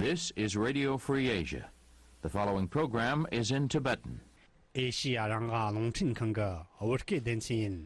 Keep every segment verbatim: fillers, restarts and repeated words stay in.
This is Radio Free Asia. The following program is in Tibetan. ཨེ་ཤི་ཡ་རང་དབང་རླུང་འཕྲིན་ཁང་གི་བོད་སྐད་སྡེ་ཚན་ཡིན།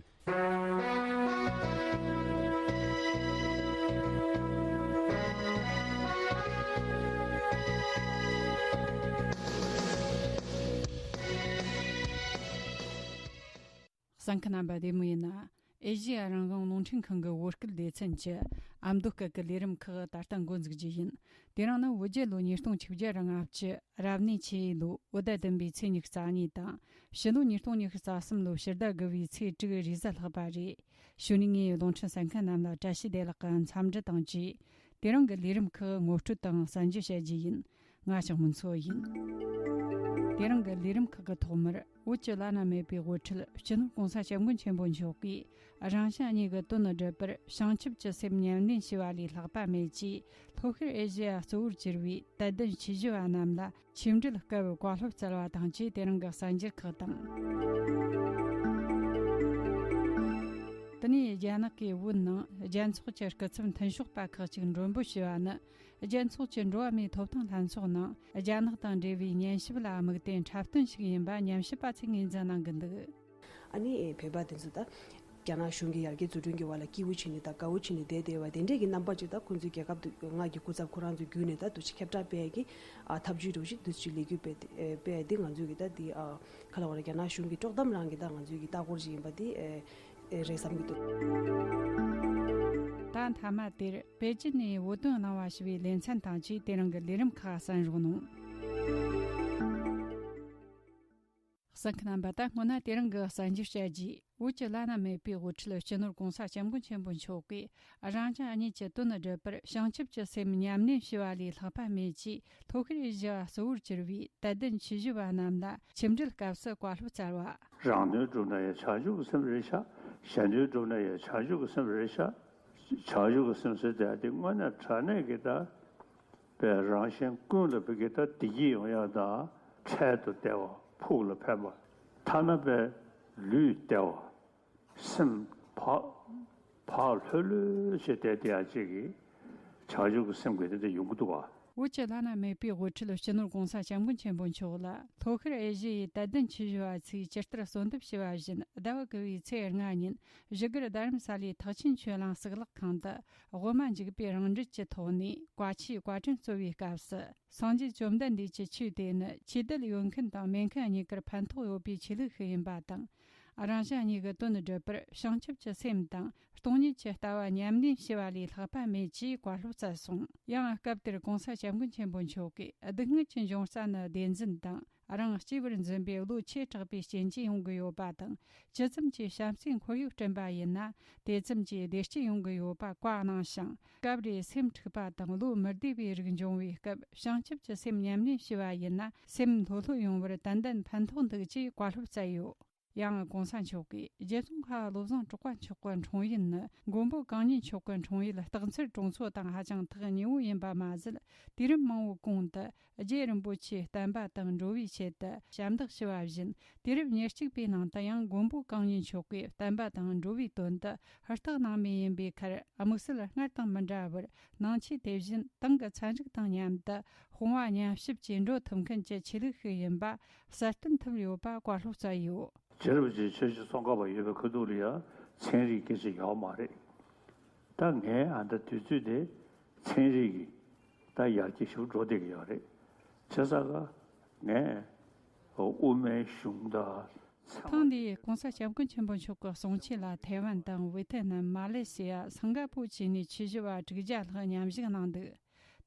གསན་མཁན་རྣམ་པ་བདེ་མོ་ཡིན་ན། ཨེ་ཤི་ཡ་རང་དབང་རླུང་འཕྲིན་ཁང་གི་བོད་སྐད་སྡེ་ཚན་གྱི་ཨ་མདོ་སྐད་ཀྱི་ལས་རིམ་ཁག་ད་ལྟ་འགོ་འཛུགས་རྒྱུ་ཡིན། དེ་རིང་ནི་བོད་རྒྱལ་ལོ་ཉིས་སྟོང་ཆིག་བརྒྱ་ར་ལྔ་བཅུ་རབ་གནས་ཆུ་ཡོས་ལོའི་བོད་ཟླ་བདུན་པའི་ཚེས་ཉི་ཤུ་རྩ་གཉིས་དང་། ཕྱི་ལོ་ཉིས་སྟོང་ཉི་ཤུ་རྩ་གསུམ་ལོའི་ཕྱི་ཟླ་དགུ་བའི་ཚེས་དྲུག་རེས་གཟའ་ལྷག་པ་རེད། གཞུག་ནས་ངས་རླུང་འཕྲིན་གསན་མཁན་རྣམས་ལ་བཀྲ་ཤིས་བདེ་ལེགས་ཀྱི་འཚམས་འདྲི་དང་བཅས། དེ་རིང་གི་ལས་རིམ་ཁག་ངོ་སྤྲོད་དང་གསར་འགྱུར་བཤད་རྒྱུ་ཡིན། ང་ཞྭ་སྨོན་མཚོ་ཡིན། དེ་རིང་གི་ལས་རིམ་ཁག་གི་ཐོག་མར། བོད་ཀྱི་བླ་ན་མེད་པའི་དབུ་ཁྲིད་སྤྱི་ནོར་༸གོང་ས་༸སྐྱབས་མགོན་ཆེན་པོ་མཆོག་གིས། རང་གཞན་གཉིས་ཀྱི་དོན་བསྒྲུབ་པར་བྱང་ཆུབ་ཀྱི་སེམས་ཉམས་ལེན་བྱས་པ་ལས་ལྷག་པ་མེད་ཅེས། ལྷོ་ཤར་ཨེ་ཤེ་ཡ་གཙོ་བོར་གྱུར་བའི་དད་ལྡན་ཆོས་ཞུ་བ་རྣམས་ལ་ཆིག་འགྲིལ་སྐབས་བཀའ་སློབ་སྩལ་བ་དང་བཅས། དེ་རིང་གི་གསར་འགྱུར་ཁག་དང་། དེ་ནས་རྒྱ་ནག་གི་བོད་ནང་རྒྱལ་ཚོགས་ཀྱི་སྐུ་ཚབ་མཐུན་ཕྱོགས་པ་ཁག་ཅིག་མགྲོན་འབོད་བྱས་པ་ནི། རྒྱལ་ཚོགས་ཀྱི་འགྲོ་བ་མིའི་ཐོབ་ཐང་ལྷན་ཚོགས་ནང་རྒྱ་ནག་དང་འབྲེལ་བའི་ཉན་ཞིབ་ལ་དམིགས་ཏེ་འཁྲབ་སྟོན་ཞིག་ཡིན་པ་ཉམས་ཞིབ་པ་ཚོས་ངོས་འཛིན་གནང་གི་འདུག། ཨ་ནི་བོད་པ་དེ་ཚོ་ད་རྒྱ་ནག་གཞུང་གི་ཡར་རྒྱས་བཟོ་སྐྲུན་གྱི་བར་ལ་སྐྱིད་པོ་བྱས་ནས་ད་དགའ་བོ་བྱས་ནས་བསྡད་བསྡད་པ་དེ་འདྲས་ཀྱི་རྣམ་པ་ཅིག་ད་ཁོང་ཚོའི་རྒྱལ་ཁབ་ཏུ་མངའ་གི་སྐུ་ཚབ་ཁོ་རང་ཚོ་བརྒྱུད་ནས་ད་དུ་ཅིག་ཁྱབ་བསྒྲགས་སྤེལ་གྱི་ཨ་ཐབས་ཇུས་འདྲ་བོ་ཞིག་དུ་ཅིག་ལས་འགུལ་སྤེལ་ཏེ་ཨེ་སྤེལ་ཏེ་ང་ཚོས་ཀྱི་ད་དེ་ཨ་ག་ལ་བ་ར་རྒྱ་ནག་གཞུང་གི་དཀྲོག་གཏམ་རང་གི་ད་ང་ཚོས་ཀྱི་ལྟ་སྐོར་ཞིག་ཡིན་པ་དེ་ཨེ་ཨེ་རེད་བསམ་གྱི་འདུག། ད་མཐའ་མ་དེར་པེ་ཅིན་ནས་བོད་དོན་གླེང་བ་ཞུ་བའི་ལེ་ཚན་དང་བཅས་དེ་རིང་གི་ལས་རིམ་ཁག་གསན་རོགས་གནང་། གསན་མཁན་རྣམ་པ། ད་སྔོན་ན་དེ་རིང་གི་གསར་འགྱུར་བཤད་རྒྱུ། བོད་ཀྱི་བླ་ན་མེད་པའི་དབུ་ཁྲིད་སྤྱི་ནོར་༸གོང་ས་༸སྐྱབས་མགོན་ཆེན་པོ་མཆོག་གིས། རང་གཞན་གཉིས་ཀྱི་དོན་བསྒྲུབ་པར་བྱང་ཆུབ་ཀྱི་སེམས་ཉམས་ལེན་བྱས་པ་ལས་ལྷག་པ་མེད་ཅེས། ལྷོ་ཤར་ཨེ་ཤེ་ཡ་གཙོ་བོར་གྱུར་བའི་དད་ལྡན་ཆོས་ཞུ་བ་རྣམས་ལ་ཆིག་འགྲིལ་སྐབས་སུ་བཀའ་སློབ་སྩལ་བ། རང་དོན་བསྒྲུབ་ན་ཡང་བྱང་ཆུབ་ཀྱི་སེམས་རེད་ཤག། གཞན་དོན་བསྒྲུབ་ན་ཡང་བྱང་ཆུབ་ཀྱི་སེམས་རེད་ཤག། བྱང་ཆུབ་ཀྱི་སེམས་ཟེར་དེ་དེ་དངོས་གནས་དྲང་གནས་ཀྱི་ད་པའི་རང་གཞན་ཀུན་ལ་བུ་གི་ད་བདེ་སྐྱིད་ཡོང་ཡག་དང་འཕྲལ་དུ་བདེ་བ་ཕུགས་ལ་ཕན་པ་ཐ་ན་པའི་ལུས་བདེ་བ་སེམས་བག་བག་ལྷོད་ལྷོད་བྱས་བསྡད་དེ་ཡག་ཅིག་གི་བྱང་ཆུབ་ཀྱི་སེམས་ཀྱི་དེ་འདྲ་ཡོང་གི་འདུག་བ། བོད་ཀྱི་བླ་ན་མེད་པའི་དབུ་ཁྲིད་སྤྱི་ནོར་༸གོང་ས་༸སྐྱབས་མགོན་ཆེན་པོ་མཆོག་ལ་ལྷོ་ཤར་ཨེ་ཤེ་ཡའི་དད་ལྡན་ཆོས་ཞུ་བ་ཚོས་ཇི་ལྟར་གསོལ་འདེབས་ཞུས་པ་བཞིན། ཟླ་བ་དགུ་བའི་ཚེས་ལྔ་ཉིན་བཞུགས་སྒར་རྡ་རམ་ས་ལའི་ཐེག་ཆེན་ཆོས་གླིང་གཙུག་ལག་ཁང་དུ་དབུ་མ་འཇུག་པའི་རང་འགྲེལ་གྱི་ཐོག་ནས་བཀའ་ཆོས་བཀའ་དྲིན་གསོལ་བའི་སྐབས་སུ། སངས་རྒྱས་བཅོམ་ལྡན་འདས་ཀྱི་ཆོས་དེ་ནི་ཆོས་དད་ཡོད་མཁན་དང་མེད་མཁན་གཉིས་ཀར་ཕན་ཐོགས་ཡོད་པའི་ཆོས་ལུགས་ཤིག་ཡིན་པ་དང་། རང་གཞན་གཉིས་ཀྱི་དོན་བསྒྲུབ་པར་བྱང་ཆུབ་ཀྱི་སེམས་དང་སྟོང་ཉིད་ཀྱི་ལྟ་བ་ཉམས་ལེན་བྱས་པ་ལས་ལྷག་པ་མེད་ཅེས་བཀའ་སློབ་སྩལ་སོང་། ཡང་སྐབས་དེར་༸གོང་ས་༸སྐྱབས་མགོན་ཆེན་པོ་མཆོག་གིས། སྡུག་བསྔལ་གྱི་འབྱུང་རྩ་ནི་བདེན་འཛིན་དང་། རང་གཅེས་པར་འཛིན་པའི་བློ་ཆེ་དྲགས་པའི་རྐྱེན་གྱིས་ཡོང་གི་ཡོད་པ་དང་། ཇི་ཙམ་གྱིས་བྱམས་བརྩེའི་ཁོར་ཡུག་བསྐྲུན་པ་ཡིན་ན། དེ་ཙམ་གྱིས་བདེ་སྐྱིད་ཡོང་གི་ཡོད་པ་བཀའ་གནང་ཞིང་། སྐབས་རེ་སེམས་འཁྲུགས་པ་དང་བློ་མི་བདེ་བའི་རིགས་འབྱུང་བའི་སྐབས། བྱང་ཆུབ་ཀྱི་སེམས་ཉམས་ལེན་བྱས་པ་ཡིན་ན། སེམས་ལྷོད་ལྷོད་ཡོང་བར་ཏན་ཏན་ཕན་ཐོགས་འདུག་ཅེས་བཀའ་སློབ་སྩལ་ཡོད། ཡང་༸གོང་ས་མཆོག་གིས། རྗེ་ཙོང་ཁ་བློ་བཟང་གྲགས་པ་མཆོག་གི་འཁྲུངས་ཡུལ་ནི་མགོན་པོ་གང་ཉིད་མཆོག་གི་འཁྲུངས་ཡུལ་སྟག་འཚེར་གྲོང་ཚོ་དང་ཧ་ཅང་ཐག་ཉེ་བོ་ཡིན་པ་མ་ཟད། དུས་རབས་མང་བོའི་གོང་དུ་རྗེ་རིན་པོ་ཆེའི་བསྟན་པ་དང་འགྲོ་བའི་ཆེད་དུ་ཞབས་འདེགས་ཞུ་བ་བཞིན། དུས་རབས་ཉེར་གཅིག་པའི་ནང་དུ་ཡང་མགོན་པོ་གང་ཉིད་མཆོག་གི་བསྟན་པ་དང་འགྲོ་བའི་དོན་དུ་ཧུར་ཐག་གནང་མུས་ཡིན་པའི་ཁར། དམིགས་བསལ་སྔར་དང་མི་འདྲ་བར་ནང་ཆོས་དེ་བཞིན་ཏང་གི་ཚན་རིག་དང་མཉམ་དུ་དཔུང་བ་མཉམ་གཤིབ་ཀྱིས་འགྲོ་ཐུབ་མཁན་གྱི་ཆོས་ལུགས་ཤིག་ཡིན་པ་གསལ་སྟོན་ཐུབ་ཡོད་པ་བཀའ་སློབ་སྩལ་ཡོད། རྗེ་རིན་པོ་ཆེ་ཆོས་རྗེ་ཙོང་ཁ་པ་ཡོད་པའི་ཁ་ཐུག་ལ་ཡང་ཚན་རིག་སྐད་ཆ་ཡོད་མ་རེད། ད་ངའི་ཨ་ད་དུས་ཚོད་དེ་ཚན་རིག་གི་ད་ཡར་རྒྱས་ཞིག་འགྲོ་བསྡད་ཀྱི་ཡོད་རེད། བྱས་ཙང་ཀ་ངས་དབུ་མའི་གཞུང་དང་ཚང་མ། ཐེངས་འདིའི་༸གོང་ས་༸སྐྱབས་མགོན་ཆེན་པོ་མཆོག་གི་གསུང་ཆོས་ལ་ཐའེ་ཝན་དང་ཝེ་ཐེ་ནམ། མ་ལེ་ཤི་ཡ། སིང་ག་པུར་བཅས་ནས་ཆོས་ཞུ་བ་དྲུག་བརྒྱ་ལྷག་མཉམ་ཞུགས་གནང་འདུག།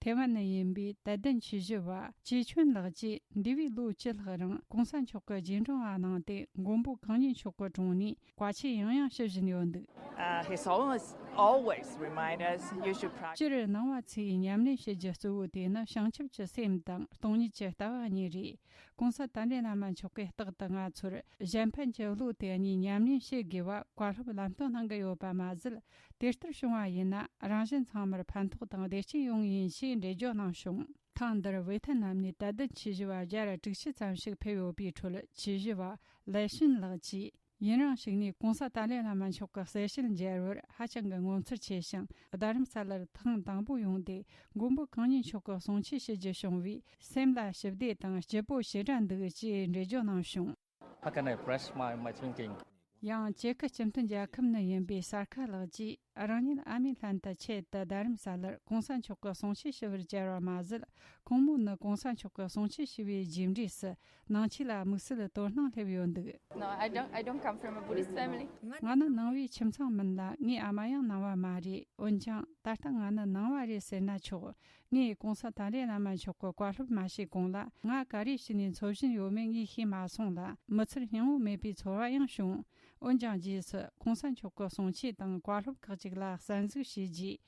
ཐའེ་ཝན་ནས་ཡིན་པའི་དད་ལྡན་ཆོས་ཞུ་བ་ཅེ་ཆོན་ལགས་ཀྱིས་འདས་པའི་ལོ་བཅུ་ལྷག་རིང་༸གོང་ས་མཆོག་གི་རྗེས་འབྲང་བ་གནང་སྟེ། མགོན་པོ་གང་ཉིད་མཆོག་གི་དྲུང་ནས་བཀའ་ཆོས་ཡང་ཡང་ཞུ་བཞིན་ཡོད་འདུག། Uh, he's always, always remind us you should practice. སྤྱིར་གནང་བ་ཚོས་ཉམས་ལེན་བྱེད་རྒྱུ་གཙོ་བོ་དེ་ནི་བྱང་ཆུབ་ཀྱི་སེམས་དང་སྟོང་ཉིད་ཀྱི་ལྟ་བ་གཉིས་རེད། ༸གོང་ས་ཏཱ་ལའི་བླ་མ་མཆོག་གིས་རྟག་ཏུ་ང་ཚོར་གཞན་ཕན་གྱི་བློ་དེ་གཉིས་ཉམས་ལེན་བྱེད་དགོས་པ་བཀའ་སློབ་ལམ་སྟོན་གནང་གི་ཡོད་པ་མ་ཟད། དེ་ལྟར་བྱུང་བ་ཡིན་ན་རང་གཞན་ཚང་མར་ཕན་ཐོགས་དང་བདེ་སྐྱིད་ཡོང་ངེས་ཡིན་ཞེས་འགྲེལ་བརྗོད་གནང་བྱུང་། ཐེངས་འདིར་ཝེ་ཐེ་ནམ་ནས་དད་ལྡན་ཆོས་ཞུ་བ་བརྒྱ་དྲུག་ཅུ་ཙམ་ཞིག་ཕེབས་ཡོད་པའི་ཁྲོད་ཆོས་ཞུ་བ་ལའེ་ཤིན་ལགས་ཀྱིས། ཡུན་རིང་ཞིག་ནས་གོང་ས་ཏཱ་ལའི་བླ་མ་མཆོག་གི་གསལ་བཤད་མཇལ་བར་ཧ་ཅང་གི་ངོ་མཚར་ཆེ་ཞིང་། རྡ་རམ་ས་ལར་ཐེངས་དང་པོ་ཡོང་སྟེ་མགོན་པོ་གང་ཉིད་མཆོག་གི་གསུང་ཆོས་ཞུ་རྒྱུ་བྱུང་བས། སེམས་ལ་ཞི་བདེ་དང་སྐྱིད་པོ་ཞེ་དྲག་འདུག་ཅེས་འགྲེལ་བརྗོད་གནང་བྱུང་། How can I express my, my thinking? ཡང་ཅེ་ཁི་སྤྱི་མཐུན་རྒྱལ་ཁབ་ནས་ཡིན་པའི་སར་ཁ་ལགས་ཀྱིས། རང་ཉིད་ཨ་མའི་ལྷན་དུ་ཆེད་དུ་རྡ་རམ་ས་ལར་གོང་ས་མཆོག་གི་གསུང་ཆོས་ཞུ་བར་བཅར་བ་མ་ཟད། ཁོང་མོ་ནི་གོང་ས་མཆོག་གི་གསུང་ཆོས་ཞུ་བའི་རྗེས་འབྲས་སུ་ནང་ཆོས་ལ་དམིགས་བསལ་དོ་སྣང་སླེབས་ཡོད་འདུག No, I don't, I don't come from a Buddhist family. ང་ནི་ནང་པའི་ཁྱིམ་ཚང་མིན་ལ། ངའི་ཨ་མ་ཡང་ནང་པ་མ་རེད། འོན་ཀྱང་ད་ལྟ་ང་ནི་ནང་པ་རེད་ཟེར་ན་ཆོག་ངས་གོང་ས་ཏཱ་ལའི་བླ་མ་མཆོག་གི་བཀའ་སློབ་མ་ཤེས་གོང་ལ། ང་ག་རེ་བྱས་ནས་འཚོ་བཞིན་ཡོད་མེད་ངས་ཤེས་མ་སོང་ལ། མི་ཚེར་སྙིང་བོ་མེད་པའི་ཚོར་བ་ཡང་བྱུང་། འོན་ཀྱང་རྗེས་སུ་གོང་ས་མཆོག་གི་གསུང་ཆོས་དང་བཀའ་སློབ་ཁག་ཅིག་ལ་གསན་གཟིགས་བྱས་རྗེས།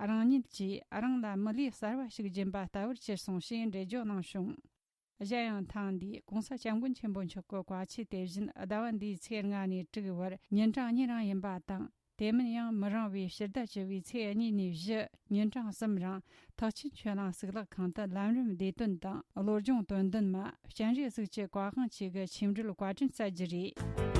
རང་ཉིད་ཀྱིས་རང་ལ་མི་ལུས་གསར་བ་ཞིག་སྦྱིན་པ་ལྟ་བུར་གྱུར་སོང་ཞེས་འགྲེལ་བརྗོད་གནང་བྱུང་། གཞན་ཡང་ཐེངས་འདིའི་གོང་ས་སྐྱབས་མགོན་ཆེན་པོ་མཆོག་གི་བཀའ་ཆོས་དེ་བཞིན་ཟླ་བ་འདིའི་ཚེས་ལྔ་ནས་དྲུག་བར་ཉིན་གྲངས་གཉིས་རིང་ཡིན་པ་དང་། དེ་མིན་ཡང་མི་རིང་བའི་ཕྱི་ཟླ་བཅུ་བའི་ཚེས་གཉིས་ནས་བཞི་ཉིན་གྲངས་གསུམ་རིང་ཐེག་ཆེན་ཆོས་གླིང་གཙུག་ལག་ཁང་དུ་ལམ་རིམ་བདེ་དོན་དང་བློ་སྦྱོང་དོན་ལྡན་མ་སྤྱན་རས་གཟིགས་ཀྱི་བཀའ་དབང་བཅས་ཀྱི་ཆོས་འབྲེལ་བཀའ་དྲིན་སྩལ་རྒྱུ་རེད།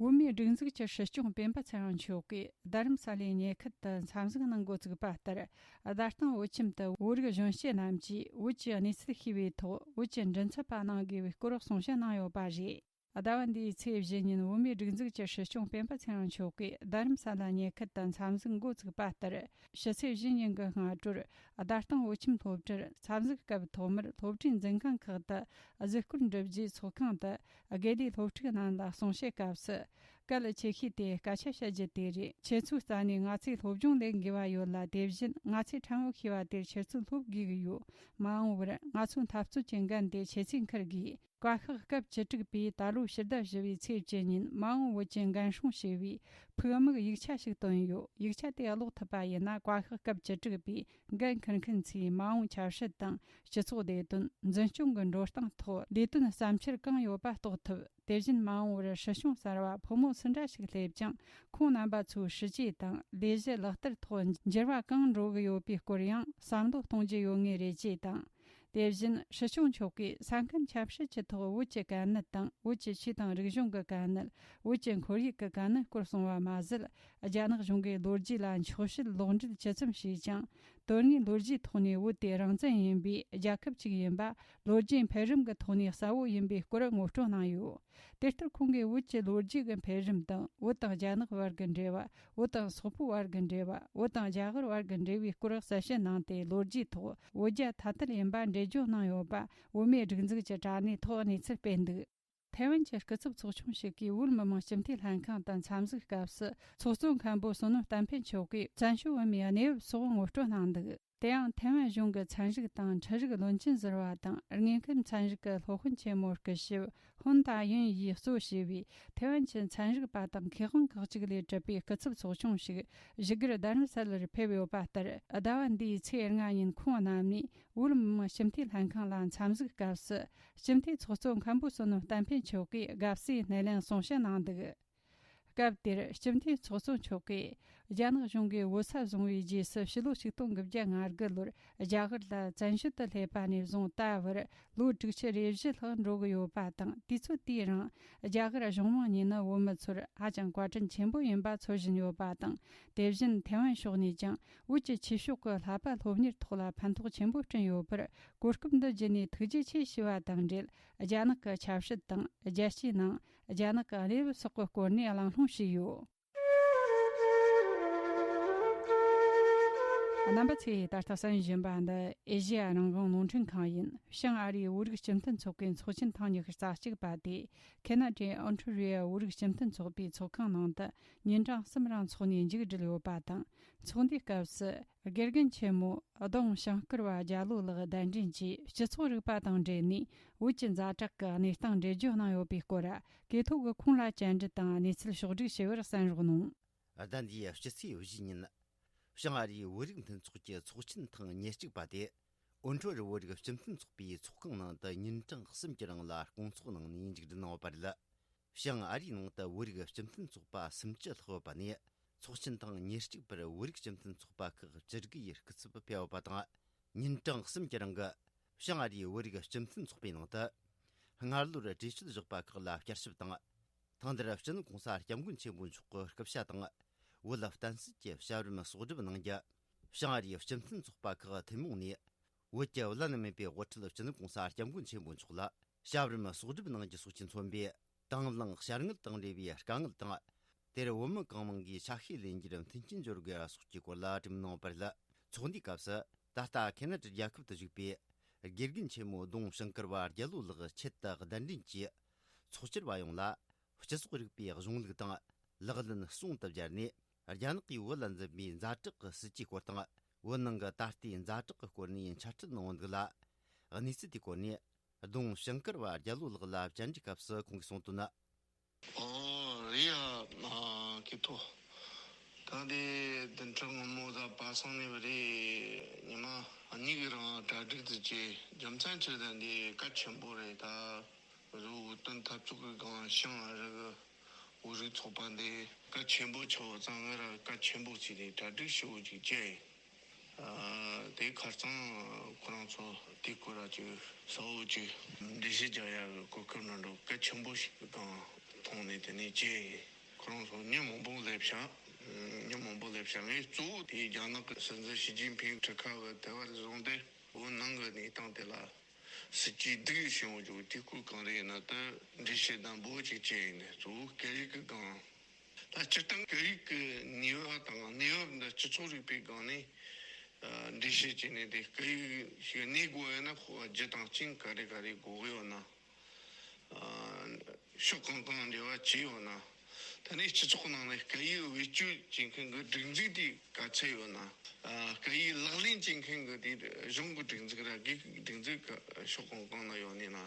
བོད་མིའི་སྒྲིག་འཛུགས་ཀྱི་སྲིད་སྐྱོང་སྤེན་པ་ཚེ་རིང་མཆོག་གིས་རྡ་རམ་ས་ལའི་ཉེ་ཁུལ་དུ་འཚམས་གཟིགས་གནང་འགོ་བཙུགས་པ་ལྟར། རྡ་སྟེང་བོད་ཁྱིམ་དུ་བོད་རིགས་གཞོན་སྐྱེས་རྣམས་ཀྱིས་བོད་ཀྱི་གནས་ཚུལ་ཤེས་པའི་ཐོག་བོད་ཀྱི་མགྲིན་ཚབ་པ་གནང་དགོས་པའི་སྐོར་གསུང་བཤད་གནང་ཡོད་པ་རེད། ཟླ་བ་འདིའི་ཚེས་བཞི་ཉིན་བོད་མིའི་སྒྲིག་འཛུགས་ཀྱི་སྲིད་སྐྱོང་སྤེན་པ་ཚེ་རིང་མཆོག་གིས་རྡ་རམ་ས་ལ་ཉེ་ཁུལ་དུ་འཚམས་གཟིགས་འགོ་བཙུགས་པ་ལྟར། ཕྱི་ཚེས་བཞི་ཉིན་གྱི་སྔ་དྲོར་རྡ་སྟེང་བོད་ཁྱིམ་སློབ་གྲྭར་འཚམས་གཟིགས་སྐབས། ཐོག་མར་སློབ་གྲྭའི་འཛིན་ཁང་ཁག་ཏུ་གཟིགས་སྐོར་འགྲུབ་རྗེས། ཚོགས་ཁང་དུ་དགེ་ལས་སློབ་ཕྲུག་རྣམས་ལ་གསུང་བཤད་སྐབས་སུ། གལ་ཆེ་ཤོས་དེ་སྐད་ཆ་བཤད་རྒྱུ་དེ་རེད། ཁྱེད་ཚོའི་རྩ་ནས་ང་ཚོས་སློབ་སྦྱོང་ལེན་དགོས་པ་ཡོད་ལ། དེ་བཞིན་ང་ཚོས་ཕྲན་བུ་ཤེས་པ་དེར་ཁྱེད་ཚོས་སློབ་དགོས་ཀྱི་ཡོད། མ་འོངས་པར་ང་ཚོའི་འཐབ་རྩོད་ཀྱི་འགན་དེ་ཁྱེད་ཚོས་འཁུར་དགོས། བཀའ་ཤག་སྐབས་བཅུ་དྲུག་པས་ད་ལོའི་ཕྱི་ཟླ་བཞི་བའི་ཚེས་བཅུ་ཉིན་མ་འོངས་བོད་ཀྱི་འགན་སྲུང་ཞེས་པའི་ཕུགས་དམིགས་ཡིག་ཆ་ཞིག་བཏོན་ཡོད། ཡིག་ཆ་དེ་ཀློག་ཐུབ་པ་ཡིན་ན། བཀའ་ཤག་སྐབས་བཅུ་དྲུག་པས་འགན་འཁུར་མཁན་ཚོས་མ་འོངས་ཆབ་སྲིད་དང་སྤྱི་ཚོགས་བདེ་དོན། འཛིན་སྐྱོང་གི་འགྲོ་སྟངས་ཐོག་ལས་དོན་བསམ་འཆར་གང་ཡོད་པ་རྟོགས་ཐུབ། དེ་བཞིན་མ་འོངས་པར་སྲིད་སྐྱོང་གསར་བ་ཕོ་མོ་སུ་འདྲ་ཞིག་སླེབས་ཀྱང་། ཁོང་རྣམ་པ་ཚོའི་སྲིད་ཇུས་དང་ལས་གཞི་ལག་བསྟར་ཐོག་འགྱུར་བ་གང་འགྲོ་གི་ཡོད་པའི་སྐོར་ཡང་བསམ་བློ་གཏོང་རྒྱུ་ཡོད་ངེས་རེད་ཅེས་དང་། དེ་བཞིན་སྲིད་སྐྱོང་མཆོག་གིས་ས་ཁམས་ཆབ་སྲིད་ཀྱི་ཐོག་བོད་ཀྱི་དཀའ་གནད་དང་། བོད་ཀྱི་ཆོས་དང་རིག་གཞུང་གི་དཀའ་གནད། བོད་ཀྱི་ཁོར་ཡུག་གི་དཀའ་གནད་སྐོར་གསུངས་པ་མ་ཟད། རྒྱ་ནག་གཞུང་གིས་ལོ་རྒྱུས་ལ་འཁྱོག་བཤད་ལོག་འགྲེལ་ཇི་ཙམ་བྱས་ཀྱང་། དོན་དངོས་ལོ་རྒྱུས་ཐོག་ནས་བོད་དེ་རང་བཙན་ཡིན་པའི་རྒྱལ་ཁབ་ཅིག་ཡིན་པ། ལོ་རྒྱུས་འཕེལ་རིམ་གྱི་ཐོག་ནས་གསལ་བོ་ཡིན་པའི་སྐོར་ངོ་སྤྲོད་གནང་ཡོད། དེ་ལྟར་ཁོང་གིས་བོད་ཀྱི་ལོ་རྒྱུས་ཀྱི་འཕེལ་རིམ་དང་། བོད་དང་རྒྱ་ནག་བར་གྱི་འབྲེལ་བ། བོད་དང་སོག་པོའི་བར་གྱི་འབྲེལ་བ། བོད་དང་རྒྱ་གར་བར་གྱི་འབྲེལ་བའི་སྐོར་གསལ་བཤད་གནང་སྟེ། ལོ་རྒྱུས་ཐོག་བོད་རྒྱ་ཐ་དད་ཡིན་པ་འགྲེལ་བརྗོད་གནང་ཡོད་པ། བོད་མིའི་སྒྲིག་འཛུགས་ཀྱི་དྲ་གནས་ཐོག་གནས་ཚུལ་སྤེལ་འདུག་ཐའེ་ཝན་གྱི་སྐུ་ཚབ་ཚོགས་ཆུང་ཞིག་གིས་བོད་མི་མང་སྤྱི་འཐུས་ལྷན་ཁང་དུ་འཚམས་གཟིགས་སྐབས་སུ། ཚོགས་གཙོ་མཁན་པོ་བསོད་ནམས་བསྟན་འཕེལ་མཆོག་གིས་བཙན་བྱོལ་བོད་མིའི་གནས་བབ་སོགས་ངོ་སྤྲོད་གནང་འདུག་དེ་ཡང་ཐའེ་ཝན་གཞུང་གི་ཚན་རིག་དང་འཕྲུལ་རིག་བློན་ཆེན་ཟུར་པ་དང་། དངོས་མཁོའི་ཚན་རིག་གི་སློབ་དཔོན་ཆེན་མོ་སྐུ་ཞབས་ཧོན་ཏཱ་ཡུན་ཡིས་གཙོ་བྱས་པའི་ཐའེ་ཝན་གྱི་ཚན་རིག་པ་དང་མཁས་དབང་ཁག་ཅིག་ལས་གྲུབ་པའི་སྐུ་ཚབ་ཚོགས་ཆུང་ཞིག་བཞུགས་སྒར་རྡ་རམ་ས་ལར་ཕེབས་ཡོད་པ་ལྟར། ཟླ་བ་འདིའི་ཚེས་ལྔ་ཉིན་ཁོང་རྣམ་གཉིས་བོད་མི་མང་སྤྱི་འཐུས་ལྷན་ཁང་ལ་འཚམས་གཟིགས་སྐབས་སུ། སྤྱི་འཐུས་ཚོགས་གཙོ་མཁན་པོ་བསོད་ནམས་བསྟན་འཕེལ་མཆོག་གིས་དགའ་བསུའི་སྣེ་ལེན་གསུང་བཤད་གནང་འདུག་སྐབས་དེར་སྤྱི་འཐུས་ཚོགས་གཙོ་མཆོག་གིས། རྒྱ་ནག་གཞུང་གིས་བོད་ས་བཟུང་བའི་རྗེས་སུ་ཕྱི་ལོ་ཆིག་སྟོང་དགུ་བརྒྱ་ང་དགུ་ལོར་རྒྱ་གར་ལ་བཙན་བྱོལ་དུ་སླེབས་པ་ནས་བཟུང་ད་བར་ལོ་དྲུག་ཅུ་རེ་བཞི་ལྷག་འགྲོ་གི་ཡོད་པ་དང་། དུས་ཚོད་དེའི་རིང་རྒྱ་གར་གཞུང་མང་གཉིས་ནི་བོད་མི་ཚོར་ཧ་ཅང་བཀའ་དྲིན་ཆེན་པོ་ཡིན་པ་འཚོལ་བཞིན་ཡོད་པ་དང་། དེ་བཞིན་ཐའེ་ཝན་ཕྱོགས་ནས་ཀྱང་བོད་ཀྱི་ཆོས་ཕྱོགས་ཀྱི་བསླབ་པ་སློབ་གཉེར་ཐོག་ལ་ཕན་ཐོགས་ཆེན་པོ་བསྐྲུན་ཡོད་པར་གོ་སྐབས་འདི་བརྒྱུད་ནས་ཐུགས་རྗེ་ཆེ་ཞུས་པ་དང་འབྲེལ། རྒྱ་ནག་གི་ཆབ་སྲིད་དང་རྒྱལ་སྤྱིའི་ནང་རྒྱ་ནག་གི་གནས་བབ་སོགས་ཀྱི་སྐོར་ནས་གླེང་སློང་བྱས་ཡོད། རྣམ་པ་ཚོས་ད་ལྟ་གསན་བཞིན་པ་འདི་ཨེ་ཤེ་ཡ་རང་དབང་རླུང་འཕྲིན་ཁང་ཡིན། བྱང་ཨ་རིའི་བོད་རིགས་སྤྱི་མཐུན་ཚོགས་པའི་ཚོགས་ཆེན་ཐེངས་ཉི་ཤུ་རྩ་གཅིག་པ་དེ་ཁེ་ན་ཌའི་ཨོན་ཊ་རི་ཡོ་བོད་རིགས་སྤྱི་མཐུན་ཚོགས་པའི་ཚོགས་ཁང་ནང་དུ་ཉིན་གྲངས་གསུམ་རིང་འཚོགས་ནས་མཇུག་བསྒྲིལ་ཡོད་པ་དང་། ཚོགས་འདུའི་སྐབས་སུ། དགེ་རྒན་ཆེན་མོ་ལྡོང་ཞིང་སྐོར་བ་རྒྱ་ལོ་ལགས་གདན་འདྲེན་གྱིས་སྤྱི་ཚོགས་རིག་པ་དང་འབྲེལ་ནས་བོད་ཀྱི་ཛ་དྲག་གི་གནས་སྟངས་འགྲེལ་བརྗོད་གནང་ཡོད་པའི་སྐོར། གོ་ཐོས་ཀྱིས་ཁོང་ལ་བཅར་འདྲི་དང་གནས་ཚུལ་ཕྱོགས་བསྒྲིགས་བྱས་པར་གསན་རོགས་གནང་། ཟླ་འདིའི་སྤྱི་ཚེས་བཞི་ཉིན། བྱང་ཨ་རིའི་བོད་རིགས་མཐུན་ཚོགས་ཀྱི་ཚོགས་ཆེན་ཐེངས་ཉེར་གཅིག་པ་དེ། ཨོན་ཊ་རི་བོད་རིགས་སྤྱི་མཐུན་ཚོགས་པའི་ཚོགས་ཁང་ནང་དུ་ཉིན་གྲངས་གསུམ་གྱི་རིང་ལ་སྐོང་ཚོགས་གནང་ནས་མཇུག་སྒྲིལ་གནང་བ་རེད། བྱང་ཨ་རིའི་ནང་དུ་བོད་རིགས་སྤྱི་མཐུན་ཚོགས་པ་སུམ་ཅུ་ལྷག་ཡོད་པ་ནས། ཚོགས་ཆེན་ཐེངས་ཉེར་གཅིག་པར་བོད་རིགས་སྤྱི་མཐུན་ཚོགས་པ་ཁག་བཅུ་དགུ་ཡི་སྐུ་ཚབ་ཕེབས་ཡོད་པ་དང་། ཉིན་གྲངས་གསུམ་གྱི་རིང་གི་བྱང་ཨ་རིའི་བོད་རིགས་སྤྱི་མཐུན་ཚོགས་པའི་ནང་དུ། སྔ་ལོར་གྲོས་ཆོད་བཞག་པ་ཁག་ལ་བསྐྱར་ཞིབ་དང་། ཐེངས་འདིར་སྤྱི་ནོར་༸གོང་ས་༸སྐྱབས་མགོན་ཆེན་པོ་མཆོག་གི་སྐུ་ཕྱྭ་དང་། བོད་བསྟན་སྲིད་ཀྱི་ཞབས་རིམ་གསོག་སྒྲུབ་གནང་རྒྱུ། བྱང་ཨ་རིའི་སྤྱི་མཐུན་ཚོགས་པ་ཁག་ཐུན་མོང་ནས། བོད་ཀྱི་བླ་ན་མེད་པའི་དབུ་ཁྲིད་སྤྱི་ནོར་༸གོང་ས་༸སྐྱབས་མགོན་ཆེན་པོ་མཆོག་ལ་ཞབས་རིམ་གསོག་སྒྲུབ་གནང་རྒྱུ་སོགས་ཀྱིས་མཚོན་པའི་དང་བླངས་བྱ་དངོས་དང་འབྲེལ་བའི་དཀའ་ངལ་དང་། དེར་བོད་མི་གང་མང་གིས་ཆ་ཤས་ལེན་རྒྱུར་མཐུན་རྐྱེན་སྦྱོར་དགོས་པ་སོགས་ཀྱི་སྐོར་ལ་གྲོས་མོལ་གནང་བ་རེད། ཚོགས་འདུའི་སྐབས་སུ། ད་ལྟ་ཁེ་ན་ཌ་རྒྱལ་ཁབ་ཏུ་བཞུགས་པའི་དགེ་རྒན་ཆེན་མོ་ལྡོང་ཞིང་ཀར་བ་རྒྱལ་ལོ་ལགས་ཆེད་དུ་གདན་འདྲེན་གྱིས། ཚོགས་བཅར་བ་ཡོངས་ལ། སྤྱི་ཚོགས་རིག་པའི་གཞུང་ལུགས་དང་ལག་ལེན་ཟུང་དུ་སྦྱར་ནས། རྒྱ་ནག་གིས་བོད་ལ་འཛིན་པའི་ཛ་དྲག་གི་སྲིད་ཇུས་སྐོར་དང་། བོད་ནང་གི་ད་ལྟའི་ཛ་དྲག་གི་སྐོར་ནས་འཆད་ཁྲིད་གནང་བ་འདུག་ལ། གནས་ཚུལ་དེའི་སྐོར་ནས་ལྡོང་ཞིང་ཀར་བ་རྒྱལ་ལོ་ལགས་ལ་བཅར་འདྲིའི་སྐབས་སུ་ཁོང་གིས་གསུངས་དོན་ནི། ཨོ་རེད་ཡ། མ་ཁེ་ཐོ། ད་དེ་བདུན་ཕྲག་སྔོན་མོ་ད་པ་སངས་ནས་བ་རེད། ཉི་མ་གཉིས་ཀྱི་རིང་གྲ་སྒྲིག་དུ་བྱས། རྒྱུ་མཚན་ཆི་ད་འདི་གལ་ཆེན་པོ་རེད་ད། བོད་བོད་དོན་འཐབ་རྩོད་ཀྱི་སྒང་ཞིང་ཨ་རི་གི་བོད་རིགས་ཚོགས་པ་འདི་གལ་ཆེན་པོ་ཆགས་ཙང་། ང་ར་གལ་ཆེན་པོ་བརྩིས་ནས་གྲ་སྒྲིག་ཞེ་པོ་ཅིག་བྱས། ཨ། དེ་ཁར་ཙང་ཁོ་རང་ཚོ་དེ་སྐོར་ལ་ཅིག་གསལ་བོ་ཅིག་འགྲེལ་བཤད་རྒྱག་ཡག་གི་གོ་སྐབས་ནང་འགྲོ་གལ་ཆེན་པོ་ཞིག་གི་སྒང་མཐོང་ནས། དེ་ནས་བྱས། ཁོ་རང་ཚོ་མི་མང་པོ་སླེབས་ཤག་མི་མང་པོ་སླེབས་ཤག་ངས་གཙོ་བོ་དེ་རྒྱ་ནག་གི་སྲིད་འཛིན་ཞི་ཅིན་ཕིང་གྲུ་ཁ་བ་དེ་བར་བཟུང་སྟེ། བོད་ནང་གི་གནས་སྟངས་དེ་ལ་སྲིད་ཇུས་སྡུག་ཡོད་བྱུང་བའི་དུས་སྐོར་གང་རེད་ན། ད་འགྲེལ་བཤད་དང་འབོ་ཅིག་བྱས་ཡིན་ནས། གཙོ་བོ་སྐད་ཡིག་གི་སྒང་། ད་སྤྱིར་བཏང་སྐད་ཡིག་གི་ནུས་པ་དང་གནས་བབ་འདི་སྤྱི་ཚོགས་རིག་པའི་སྒང་ནས། ཨ། འགྲེལ་བཤད་བྱས་ནས། དེ་སྐད་ཡིག་ཞིག་གནས་དགོས་ཡོད་ན། ཁོ་རྒྱུ་དང་རྐྱེན་ག་རེ་ག་རེ་དགོས་ཡོད་ན། ཨ། ཕྱོགས་གང་གང་འབྲེལ་བ་བྱས་ཡོད་ན། ད་ནི་སྤྱི་ཚོགས་ནང་ནས་སྐད་ཡིག་བེད་སྤྱོད་བྱེད་མཁན་གྱི་སྒྲིག་འཛུགས་དེ་ག་ཚད་ཡོད་ན། ཨ། སྐད་ཡིག་ལག་ལེན་བྱེད་མཁན་གྱི་དེ་གཞུང་གི་སྒྲིག་འཛུགས་ར། སྒེར་གྱི་སྒྲིག་འཛུགས་ག་ཕྱོགས་གང་གང་ན་ཡོད་ནི་ན།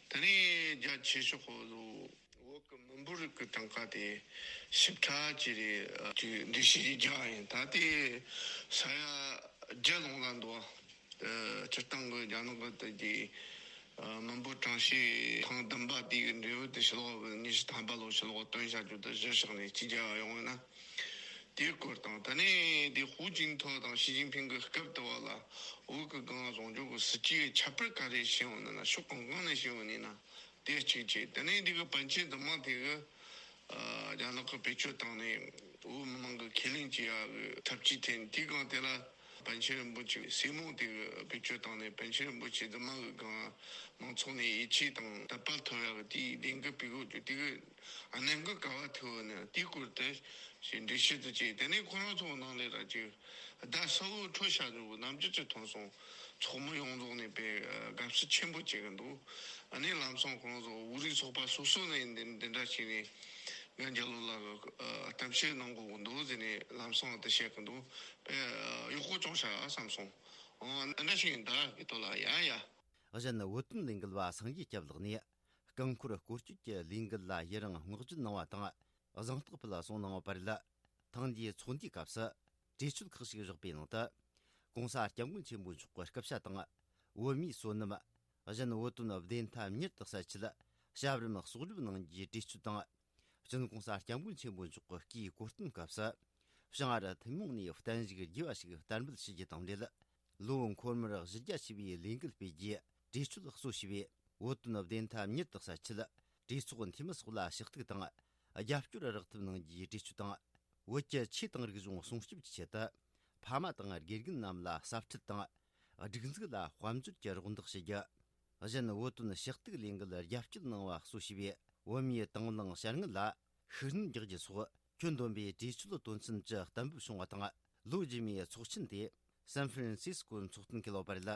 ད་ནི་རྒྱ་ཆེ་ཤོས་ཁོ་ཚོ་བོད་གི་མི་འབོར་གི་གྲངས་ཀ་དེ་ཞིབ་ཕྲ་ཅིག་རེད། ཅིག་འགྲེལ་བཤད་ཅིག་རྒྱག་ཡིན། ད་དེ་ས་ཡ་བརྒྱད་ལོངས་ལ་འདུག་ཨ། སྤྱིར་བཏང་གི་རྒྱ་ནག་གི་དེ་གི། ཨ། མི་འབོར་གྲངས་བཤེར་ཐེངས་བདུན་པ་དེ་གི་འབྲས་བུ་དེ་ཕྱི་ལོགས་ཉི་ཤུ་ཐམ་པ་ལོ་ཕྱི་ལོགས་བཏོན་བཞག་རྒྱུ་དེ་གཞི་བཞག་ནས་ཅིག་རྒྱག་ཡོང་བ་ན། དེའི་སྐོར་དང་། ད་ནི་དེ་ཧུའུ་ཅིན་ཐའོ་དང་ཞི་ཅིན་ཕིང་གི་སྐབས་དུ་བ་ལ་བོད་གི་སྒང་བཟུང་རྒྱུ་གི་སྲིད་ཇུས་ཁྱད་པར་ག་རེ་བྱུང་ཡོད་ན། ཕྱོགས་གང་གང་ནས་བྱུང་ཡོད་ནི་ན། དེ་གཅིག་བྱས། དེ་ནས་འདི་གི་པཎ་ཆེན་དུ་མ་དེ་གི། ཨ། རྒྱ་ནག་གི་བེད་སྤྱོད་བཏང་ནས་བོད་མི་མང་གི་ཁས་ལེན་བྱེད་ཡག་གི་ཐབས་ཇུས་འཐེན། དེའི་སྒང་དེ་ལ་པཎ་ཆེན་རིན་པོ་ཆེ་སྲས་མོ་དེ་གི་བེད་སྤྱོད་བཏང་ནས། པཎ་ཆེན་རིན་པོ་ཆེ་དུ་མ་གི་སྒང་མང་ཚོགས་ནས་ཡིད་ཆེས་དང་དད་པ་ཐོབ་ཡག་གི་དེའི་ལས་འགུལ་སྤེལ་དགོས་རྒྱུ་དེ་གི་གནད་འགག་ག་བ་ཐུག་ནས། དེའི་སྐོར་དེ་ཞིག་འགྲེལ་བཤད་དུ་བྱས། དེ་ནས་ཁོ་རང་ཚོ་ནང་ལས་ར་ཅིག་བརྡ་གསལ་བོ་འཕྲོད་བཞག་རྒྱུ་གི་རྣམ་འགྱུར་ཅིག་ཐོན་སོང་། ཚོགས་མི་ཡོངས་རྫོགས་ནས་དཔེ་དགའ་བསུ་ཆེན་པོ་བྱེད་གི་འདུག་ཨ་ནི་ལམ་སང་ཁོང་ཚོ་བོད་རིགས་ཚོགས་པ་སོ་སོ་ནས་འདི་འདི་འདྲ་བྱས་ནས་ང་རྒྱ་ལོ་ལ་གི་གཏམ་བཤད་གནང་དགོས་གི་འདུག་ཟེར་ནས་ལམ་སང་དེ་བཤད་གི་འདུག་དཔེ་གཡོག་པོ་བྱུང་ཤག་བསམ་སོང་། ཨོ། འདི་འདྲ་ཞིག་ཡིན་ད་གི་དོ་ལ། ཡ་ཡ། གཞན་བོད་དོན་ལས་འགུལ་བ་སངས་རྒྱས་སྐྱབས་ལགས་ནས། རྐང་འཁོར་སྐོར་སྐྱོད་ཀྱི་ལས་འགུལ་ལ་ཡི་རང་བསྔགས་བརྗོད་གནང་བ་དང་། གཟེངས་རྟགས་ཕུལ་གསུང་གནང་བ་རེད། ཐེངས་འདིའི་ཚོགས་འདུའི་སྐབས་སུ་གྲོས་ཆོད་ཁག་ཅིག་བཞག་པའི་ནང་དུ། ྋགོང་ས་ྋསྐྱབས་མགོན་ཆེན་པོ་མཆོག་གི་སྐུ་ཕྱྭ་དང་། བོད་མིའི་བསོད་ནམས། གཞན་བོད་དོན་བདེན་མཐའ་མྱུར་དུ་གསལ་ཆེད་ཞབས་རིམ་གསོག་སྒྲུབ་གནང་རྒྱུའི་གྲོས་ཆོད་དང་། སྤྱི་ནོར་༧གོང་ས་༧སྐྱབས་མགོན་ཆེན་པོ་མཆོག་གི་སྐུའི་གོ་སྟོན་སྐབས་སུ། བྱང་ཨ་རི་ཐུན་མོང་ནས་བརྟན་བཞུགས་རྒྱས་པ་ཞིག་བསྟར་འབུལ་ཞུ་རྒྱུ་དང་འབྲེལ། ལོ་འཁོར་མར་གཞི་རྒྱ་ཆེ་བའི་ལས་འགུལ་སྤེལ་རྒྱུའི་གྲོས་ཆོད་གཙོ་བྱས་པའི་བོད་དོན་བདེན་མཐའ་མྱུར་དུ་གསལ་ཆེད། གྲོས་ཚོགས་འཐུས་མི་སོགས་ལ་ཞུ་གཏུག་དང་། རྒྱབ་སྐྱོར་རག་ཐབས་གནང་རྒྱུའི་གྲོས་ཆོད་དང་། བོད་ཀྱི་ཆོས་དང་རིག་གཞུང་སྲུང་སྐྱོབ་ཀྱི་ཆེད་དུ། ཕ་མ་དང་དགེ་རྒན་རྣམས་ལ་ཟབ་ཁྲིད་དང་། སྒྲིག་འཛུགས་ལ་དཔལ་འབྱོར་གྱི་རོགས་འདེགས་ཞུ་རྒྱུ། གཞན་བོད་དོན་ཞུ་གཏུག་ལས་འགུལ་རྒྱབ་སྐྱོར་གནང་བ་གཙོ་བྱས་པའི་བོད་མིའི་དང་བླངས་བྱ་དངོས་ལ་ཤུགས་སྣོན་རྒྱག་རྒྱུ་སོགས། ཁྱོན་བསྡོམས་པའི་གྲོས་ཆོད་དོན་ཚན་བཅུ་གཏན་འབེབས་བྱུང་བ་དང་། ལོ་རྗེས་མའི་ཚོགས་ཆེན་དེ་སན་ཧྥ་རན་སིས་ཀོའི་ཚོགས་ཐུན་གྱི་ལོ་པར་ལ།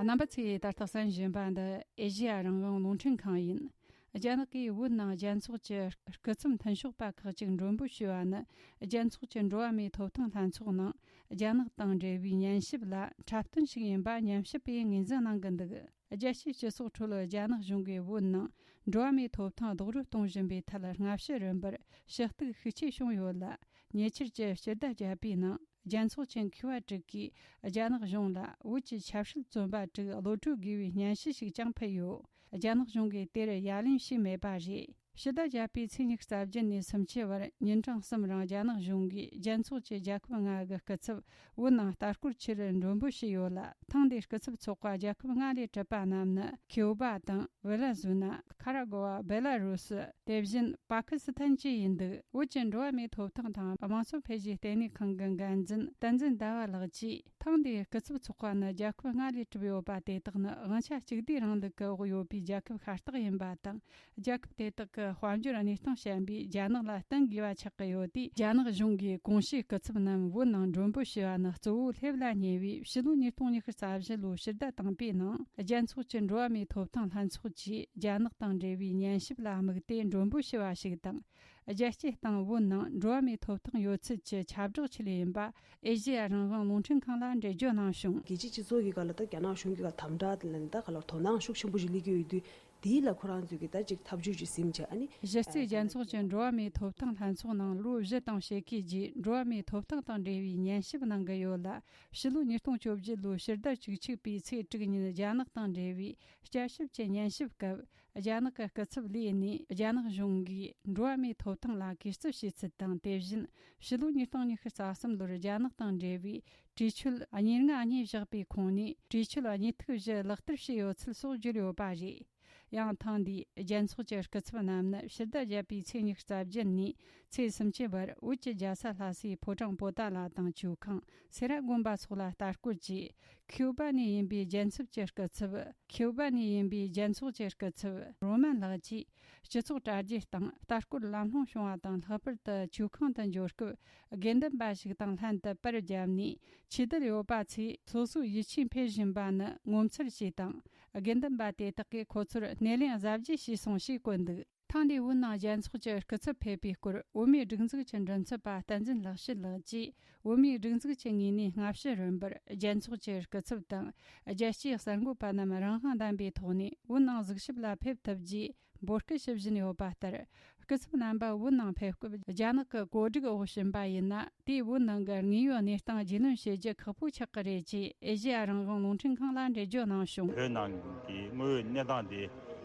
རྣམ་པ་ཚོས་ད་ལྟ་གསན་བཞིན་པ་འདི་ཨེ་ཤེ་ཡ་རང་དབང་རླུང་འཕྲིན་ཁང་ཡིན། རྒྱ་ནག་གིས་བོད་ནང་རྒྱལ་ཚོགས་ཀྱི་སྐུ་ཚབ་མཐུན་ཕྱོགས་པ་ཁག་ཅིག་མགྲོན་འབོད་ཞུས་པ་ནི། རྒྱལ་ཚོགས་ཀྱི་འགྲོ་བ་མིའི་ཐོབ་ཐང་ལྷན་ཚོགས་ནང་རྒྱ་ནག་དང་འབྲེལ་བའི་ཉན་ཞིབ་ལ་འཁྲབ་སྟོན་ཞིག་ཡིན་པ་ཉམས་ཞིབ་པས་ངོས་འཛིན་གནང་གི་འདུག་རྒྱལ་སྤྱིའི་སྤྱི་ཚོགས་ཁྲོད་རྒྱ་ནག་གཞུང་གིས་བོད་ནང་འགྲོ་བ་མིའི་ཐོབ་ཐང་རྡོག་རོལ་གཏོང་བཞིན་པའི་ཐད་སྔ་ཕྱི་རིམ་པར་ཞུ་གཏུག་ཤུགས་ཆེ་བྱུང་ཡོད་ལ། ཉེ་ཆར་གྱི་སྤྱི་ཟླ་བརྒྱད་པའི་ནང་། རྒྱལ་ཚོགས་ཀྱི་མཁས་པ་དྲུག་གིས་རྒྱ་ནག་གཞུང་ལ་བོད་ཀྱི་ཆབ་སྲིད་བཙོན་པ་དྲུག་གློད་གྲོལ་དགོས་པའི་སྙན་ཞུ་ཞིག་ཀྱང་ཕུལ་ཡོད། རྒྱ་ནག་གཞུང་གིས་དེར་ཡ་ལན་ཞུས་མེད་པ་རེད། ཕྱི་ཟླ་བརྒྱད་པའི་ཚེས་ཉི་ཤུ་རྩ་བརྒྱད་ནས་སུམ་ཅུ་བར་ཉིན་གྲངས་གསུམ་རིང་རྒྱ་ནག་གཞུང་གིས་རྒྱལ་ཚོགས་ཀྱི་རྒྱལ་ཁབ་ལྔ་གི་སྐུ་ཚབ་བོད་ནང་ལྟ་སྐོར་ཆེད་མགྲོན་འབོད་བྱས་ཡོད་ལ། ཐེངས་འདིའི་སྐུ་ཚབ་ཚོགས་པ་རྒྱལ་ཁབ་ལྔ་ལས་གྲུབ་པ་རྣམས་ནི། ཁིའུ་བ་དང་། ཝེ་ལ་ཟུ་ན། ཁ་ར་གོ་བ། སྦེ་ལ་རུ་སི། དེ་བཞིན་པ་ཀི་སི་ཐན་བཅས་ཡིན་འདུག་བོད་ཀྱི་འགྲོ་བ་མིའི་ཐོབ་ཐང་དང་དམངས་གཙོ་འཕེལ་རྒྱས་ལྟེ་གནས་ཁང་གི་འགན་འཛིན་བསྟན་འཛིན་ཟླ་བ་ལགས་ཀྱིས། ཐེངས་འདིའི་སྐུ་ཚབ་ཚོགས་པ་ནི་རྒྱལ་ཁབ་ལྔ་ལས་གྲུབ་ཡོད་པ་དེ་དག་ནི་དབང་ཆ་གཅིག་སྡུད་རིང་ལུགས་ཀྱི་འོག་ཡོད་པའི་རྒྱལ་ཁབ་ཤ་སྟག་ཡིན་པ་དང་། རྒྱལ་ཁབ་དེ་དག་གི་དཔལ་འབྱོར་གནས་སྟངས་བཤད་པའི་རྒྱ་ནག་ལ་བསྟུན་དགོས་པ་ཆགས་ཀྱི་ཡོད་དུས། རྒྱ་ནག་གཞུང་གིས་གོང་ཞུས་སྐུ་ཚབ་རྣམས་བོད་ནང་མགྲོན་འབོད་བྱས་པ་ནི་གཙོ་བོ་སླེབས་ལ་ཉེ་བའི་ཕྱི་ལོ་ཉིས་སྟོང་ཉི་ཤུ་རྩ་བཞི་ལོའི་ཕྱི་ཟླ་དང་པོའི་ནང་རྒྱལ་ཚོགས་ཀྱི་འགྲོ་བ་མིའི་ཐོབ་ཐང་ལྷན་ཚོགས་ཀྱིས་རྒྱ་ནག་དང་འབྲེལ་བའི་ཉན་ཞིབ་ལ་དམིགས་ཏེ་མགྲོན་འབོད་བྱས་པ་ཞིག་དང་། རྒྱལ་སྤྱིའི་སྟེང་བོད་ནང་འགྲོ་བ་མིའི་ཐོབ་ཐང་ཡོད་ཚུལ་གྱི་ཁྱབ་བསྒྲགས་ཆེད་ཡིན་པ་ཨེ་ཤེ་ཡ་རང་དབང་རླུང་འཕྲིན་ཁང་ལ་འགྲེལ་བརྗོད་གནང་བྱུང་། རྒྱལ་སྤྱིའི་སྤྱི་ཚོགས་ཀྱི་སྒང་ལ་ད་རྒྱ་ནག་གཞུང་གི་སྒང་དམ་དྲག་དེ་ལ་ནི་ད་ག་ལ་དོ་སྣང་ཤུགས་ཆེན་པོ་ཞིག་སླེབས་ཀྱི་ཡོད་དུས། དེའི་ལ་ཁོ་རང་ཚོས་ཀྱི་ད་ཅིག་ཐབས་ཇུས་ཅིག་ཟིན་བྱས། ཨ་ནི་གཞི་རྩའི་རྒྱལ་ཚོགས་ཀྱི་འགྲོ་བ་མིའི་ཐོབ་ཐང་ལྷན་ཚོགས་ནང་ལོ་བཞི་དང་ཕྱེད་ཀའི་རྗེས་འགྲོ་བ་མིའི་ཐོབ་ཐང་དང་འབྲེལ་བའི་ཉན་ཞིབ་གནང་གི་ཡོད་ལ། ཕྱི་ལོ་ཉིས་སྟོང་བཅོ་བརྒྱད་ལོའི་ཕྱི་ཟླ་བཅུ་གཅིག་པའི་ཚེས་དྲུག་ཉིན་རྒྱ་ནག་དང་འབྲེལ་བའི་བསྐྱར་ཞིབ་ཀྱི་ཉན་ཞིབ་སྐབས། རྒྱ་ནག་གི་སྐུ་ཚབ་ལིའུ་ནས་རྒྱ་ནག་གཞུང་གིས་འགྲོ་བ་མིའི་ཐོབ་ཐང་ལ་གུས་བརྩི་བྱས་ཚུལ་དང་། དེ་བཞིན་ཕྱི་ལོ་ཉིས་སྟོང་ཉི་ཤུ་རྩ་གསུམ་ལོར་རྒྱ་ནག་དང་འབྲེལ་བའི་གྲོས་ཆོད་ཉེར་ལྔ་གཉིས་བཞག་པའི་ཁོངས་ནས་གྲོས་ཆོད་གཉིས་ཐིག་བཞི་ལག་བསྟར་བྱས་ཡོད་ཚུལ་སོགས་བརྗོད་ཡོད་པ་རེད། ཡང་ཐེངས་འདིའི་རྒྱལ་ཚོགས་ཀྱི་སྐུ་ཚབ་རྣམས་ནི་ཕྱི་ཟླ་བརྒྱད་པའི་ཚེས་ཉི་ཤུ་རྩ་བརྒྱད་ནས་ཚེས་སུམ་ཅུ་བར་བོད་ཀྱི་རྒྱལ་ས་ལྷ་སའི་ཕོ་བྲང་པོ་ཏཱ་ལ་དང་ཇོ་ཁང་སེ་ར་དགོན་པ་སོགས་ལ་ལྟ་སྐོར་གྱིས། ཁིའུ་བ་ནས་ཡིན་པའི་རྒྱལ་ཚབ་ཀྱི་སྐུ་ཚབ། ཁིའུ་བ་ནས་ཡིན་པའི་རྒྱལ་ཚོགས་ཀྱི་སྐུ་ཚབ་རོ་མན་ལགས་ཀྱིས། སྤྱི་ཚོགས་དྲ་རྒྱའི་སྟེང་ལྟ་སྐོར་ལམ་ལྷོང་བྱུང་བ་དང་། ལྷག་པར་དུ་ཇོ་ཁང་དུ་འབྱོར་སྐབས་དགེ་འདུན་པ་ཞིག་དང་ལྷན་དུ་པར་བརྒྱབ་ནས། ཆོས་དད་ཡོད་པ་ཚོས་སོ་སོའི་ཡིད་ཆེས་འཕེལ་བཞིན་པ་ནི་ངོ་མཚར་ཞེས་དང་། དགེ་འདུན་པ་དེ་དག་གིས་ཁོ་ཚོར་སྣེ་ལེན་གཟབ་རྒྱས་བྱས་སོང་ཞེས་བཀོད་འདུག་ཐེངས་འདིའི་བོད་ནང་རྒྱལ་ཚོགས་ཀྱི་སྐུ་ཚབ་ཕེབས་པའི་སྐོར། བོད་མིའི་སྒྲིག་འཛུགས་ཀྱི་མགྲིན་ཚབ་པ་བསྟན་འཛིན་ལེགས་བཤད་ལགས་ཀྱིས། བོད་མིའི་སྒྲིག་འཛུགས་ཀྱི་ངོས་ནས་སྔ་ཕྱི་རིམ་པར་རྒྱལ་ཚོགས་ཀྱི་སྐུ་ཚབ་དང་། རྒྱལ་སྤྱིའི་གསར་འགོད་པ་རྣམས་རང་དབང་ལྡན་པའི་ཐོག་ནས་བོད་ནང་གཟིགས་ཞིབ་ལ་ཕེབས་ཐུབ་རྒྱུའི་འབོད་སྐུལ་ཞུ་བཞིན་ཡོད་པ་ལྟར། སྐུ་ཚབ་རྣམ་པ་བོད་ནང་ཕེབས་སྐབས་རྒྱ་ནག་གི་གོ་སྒྲིག་འོག་ཕྱིན་པ་ཡིན་ན། དེས་བོད་ནང་གི་དངོས་ཡོད་གནས་སྟངས་རྒྱུས་ལོན་བྱེད་རྒྱུ་ཁག་པོ་ཆགས་ཀྱི་རེད་ཅེས་ཨེ་ཤེ་ཡ་རང་དབང་རླུང་འཕྲིན་ཁང་ལ་འགྲེལ་བརྗོད་གནང་བྱུང་། བོད་ནང་གི་དངོས་ཡོད་གནས་སྟངས་དེ་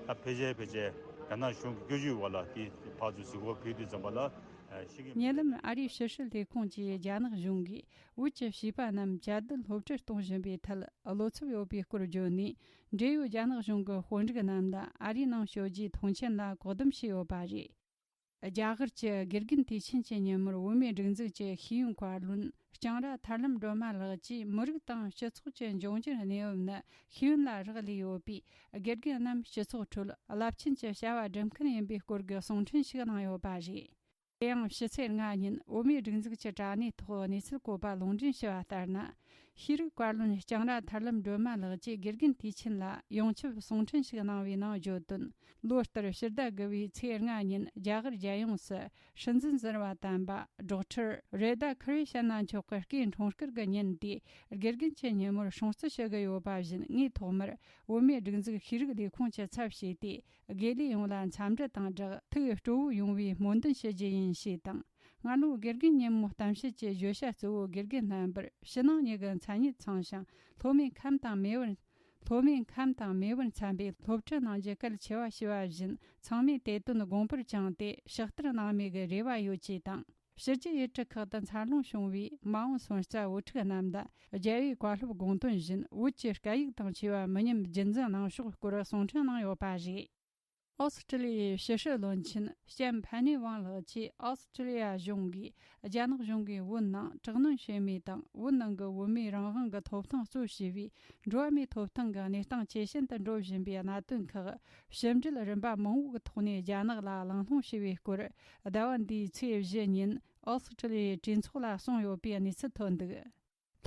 ད་ཕལ་ཆེར་ཕལ་ཆེར་རྒྱ་ནག་གཞུང་གི་བཀོད་ཇུས་འོག་ལ་དེ་ཕར་ཚུར་གཟིགས་སྐོར་ཕེབས་དུས་ཙམ་པ་ལ་ཤེས་ཀྱི་མེད། ཉེ་ལམ་ཨ་རིའི་ཕྱི་སྲིད་ལས་ཁུངས་ཀྱིས་རྒྱ་ནག་གཞུང་གིས་བོད་ཀྱི་བྱིས་པ་རྣམས་བཅའ་སྡོད་སློབ་ཁྲིད་གཏོང་བཞིན་པའི་ཐད་བློ་འཚབ་ཡོད་པའི་སྐོར་བརྗོད་ནས། འབྲེལ་ཡོད་རྒྱ་ནག་གཞུང་གི་དཔོན་རིགས་རྣམས་ལ་ཨ་རིའི་ནང་བསྐྱོད་རྒྱུའི་མཐོང་མཆན་ལ་བཀག་སྡོམ་བྱས་ཡོད་པ་རེད། རྒྱ་གར་གྱི་དགེ་རྒན་དུས་ཆེན་གྱི་ཉིན་མོར་བོད་མིའི་སྒྲིག་འཛུགས་ཀྱི་ཤེས་ཡོན་བཀའ་བློན་ལྕང་ར་ཐར་ལམ་སྒྲོལ་མ་ལགས་ཀྱིས། མི་རིགས་དང་སྤྱི་ཚོགས་ཀྱི་འབྱུང་འགྱུར་གནས་བབ་ནི་ཤེས་ཡོན་ལ་རག་ལས་ཡོད་པས། དགེ་རྒན་རྣམས་སྤྱི་ཚོགས་ཁྲོད་རླབས་ཆེན་གྱི་བྱ་བ་སྒྲུབ་མཁན་ཡིན་པའི་སྐོར་གྱི་གསུང་འཕྲིན་ཞིག་གནང་ཡོད་པ་རེད། དེ་ཡང་ཕྱི་ཚེས་ལྔ་ཉིན་བོད་མིའི་སྒྲིག་འཛུགས་ཀྱི་དྲ་གནས་ཐོག་གནས་ཚུལ་བཀོད་པ་ལུང་འདྲེན་ཞུས་པ་ལྟར་ན། ཤེས་རིག་བཀའ་བློན་ལྕང་ར་ཐར་ལམ་སྒྲོལ་མ་ལགས་ཀྱིས་དགེ་རྒན་དུས་ཆེན་ལ་ཡོངས་ཁྱབ་གསུང་འཕྲིན་ཞིག་གནང་བའི་ནང་བརྗོད་དོན། ལོ་ལྟར་ཕྱི་ཟླ་དགུ་བའི་ཚེས་ལྔ་ཉིན་རྒྱ་གར་རྒྱལ་ཡོངས་སུ་སྲིད་འཛིན་ཟུར་པ་དམ་པ་ཌོག་ཊར་རེ་ད་ཁ་རི་ཤ་ན་མཆོག་གི་སྐུའི་འཁྲུངས་སྐར་གྱི་ཉིན་དེ། དགེ་རྒན་གྱི་ཉིན་མོར་སྲུང་བརྩི་ཞུ་གི་ཡོད་པ་བཞིན། ངས་ཐོག་མར་བོད་མིའི་སྒྲིག་འཛུགས་ཤེས་རིག་ལས་ཁུངས་ཀྱི་ཚབ་བྱས་ཏེ། དགེ་ལས་ཡོངས་ལ་འཚམས་འདྲི་དང་སྦྲགས། ཐུགས་སྤྲོ་བོ་ཡོང་བའི་སྨོན་འདུན་ཞུ་རྒྱུ་ཡིན་ཞེས་དང་། སྔ་ལོ་དགེ་རྒན་ཉིན་མོ་གཏམ་བཤད་ཀྱི་བརྗོད་བྱ་གཙོ་བོ། དགེ་རྒན་རྣམ་པར་ཕྱི་ནང་གཉིས་ཀྱི་མཚན་ཉིད་ཚང་ཞིང་། སློབ་མའི་ཁམས་དང་མེས་པོར། སློབ་མའི་ཁམས་དང་མེས་པོར་འཚམ་པའི་སློབ་ཁྲིད་གནང་རྒྱུ་གལ་ཆེ་བ་ཞེས་པ་བཞིན། ཚང་མས་དེ་དོན་དགོངས་པར་བཅངས་ཏེ་ཕྱག་བསྟར་གནང་མེད་ཀྱི་རེ་བ་ཡོད་ཅེས་དང་། ཕྱི་རྒྱལ་ཡུལ་གྲུ་ཁག་ཏུ་འཚར་ལོངས་བྱུང་བའི་མ་འོངས་སོན་རྩ་བུ་ཕྲུག་རྣམས་ལ། རྒྱལ་བའི་བཀའ་སློབ་དགོངས་དོན་བཞིན། བོད་ཀྱི་སྐད་ཡིག་དང་བཅས་པ་མི་ཉམས་རྒྱུན་འཛིན་གནང་ཕྱོགས་སྐོར་གསུང་འཕྲིན་གནང་ཡོད་པ་རེད། ཨོ་སི་ཀྲི་ལི་ཡའི་ཕྱི་སྲིད་བློན་ཆེན་ལྕམ་ཕན་ནི་ཝང་ལགས་ཀྱིས། ཨོ་སི་ཀྲི་ལི་ཡ་གཞུང་གིས་རྒྱ་ནག་གཞུང་གིས་བོད་ནང་དྲག་གནོན་བྱེད་མུས་དང་། བོད་ནང་གི་བོད་མིའི་རང་དབང་གི་ཐོབ་ཐང་གཙོ་བྱས་པའི་འགྲོ་བ་མིའི་ཐོབ་ཐང་གི་གནས་སྟངས་ཇེ་ཞན་དུ་འགྲོ་བཞིན་པའི་གནད་དོན་ཁག་ཕྱི་འབྲེལ་རིམ་པ་མང་པོའི་ཐོག་ནས་རྒྱ་ནག་ལ་གླེང་སློང་བྱས་པའི་སྐོར། ཟླ་བ་འདིའི་ཚེས་བཞི་ཉིན་ཨོ་སི་ཀྲི་ལི་ཡའི་གྲོས་ཚོགས་ལ་གསུངས་ཡོད་པའི་གནས་ཚུལ་ཐོན་འདུག་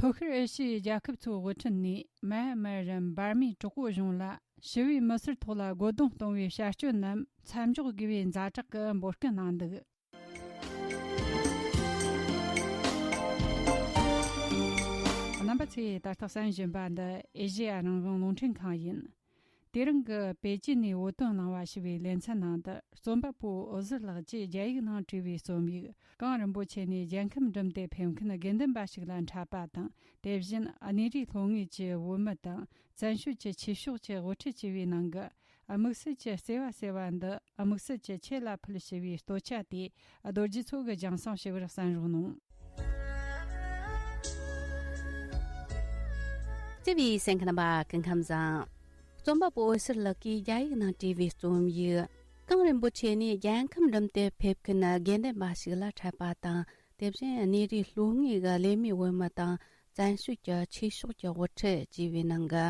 ལྷོ་ཤར་ཨེ་ཤི་ཡའི་རྒྱལ་ཁབ་ཚོའི་དབུ་ཁྲིད་ནས། མཱ་ཧེ་མར་རམ་འབར་མའི་གྲོགས་པོ་གཞུང་ལ་ཞི་བའི་མི་སེར་ཐོག་ལ་རྒོལ་རྡུང་གཏོང་བའི་བྱ་སྤྱོད་རྣམས་མཚམས་འཇོག་དགོས་པའི་ཛ་དྲག་གི་འབོད་སྐུལ་གནང་འདུག་རྣམ་པ་ཚོས་ད་ལྟ་གསན་བཞིན་པ་འདི་ཨེ་ཤེ་ཡ་རང་དབང་རླུང་འཕྲིན་ཁང་ཡིན། དེ་རིང་གི་པེ་ཅིན་ནས་བོད་དོན་གླེང་བ་ཞེས་པའི་ལེ་ཚན་ནང་དུ། རྩོམ་པ་པོ་འོད་ཟེར་ལགས་ཀྱིས་རྒྱ་ཡིག་ནང་བྲིས་པའི་རྩོམ་ཡིག་གངས་རིན་པོ་ཆེ་ནས་རྒྱལ་ཁམས་འགྲིམས་ཏེ་ཕེབས་མཁན་དགེ་འདུན་པ་ཞིག་ལ་འཕྲད་པ་དང་། དེ་བཞིན་གནས་རིའི་ལྷོ་ངོས་ཀྱི་བོད་མི་དང་བཙན་བྱོལ་གྱི་ཆོས་ཕྱོགས་ཀྱི་དབུ་ཁྲིད་བཅས་པའི་ནང་གི་ དམིགས་བསལ་གྱི་བརྩེ་བ་ཟེར་བ་འདི་དམིགས་བསལ་གྱི་ཁྱེད་ལ་ཕུལ་ཞེས་པའི་སྟོད་ཆ་དེ་རྡོ་རྗེ་མཚོ་གིས་སྦྱང་བསྲིང་ཞུ་བར་གསན་རོགས་གནང་། བརྩེ་བའི་གསན་མཁན་རྣམ་པ་སྐུ་ཁམས་བཟང་། རྩོམ་པ་པོ་འོད་ཟེར་ལགས་ཀྱིས་རྒྱ་ཡིག་ནང་བྲིས་པའི་རྩོམ་ཡིག་གངས་རིན་པོ་ཆེ་ནས་རྒྱལ་ཁམས་འགྲིམ་དུ་ཕེབས་མཁན་དགེ་འདུན་པ་ཞིག་ལ་འཕྲད་པ་དང་། དེ་བཞིན་གནས་རིའི་ལྷོ་ངོས་ཀྱི་ལས་མེད་བོད་མི་དང་བཙན་བྱོལ་གྱི་ཆོས་ཕྱོགས་ཀྱི་དབུ་ཁྲིད་བཅས་པའི་ནང་གི་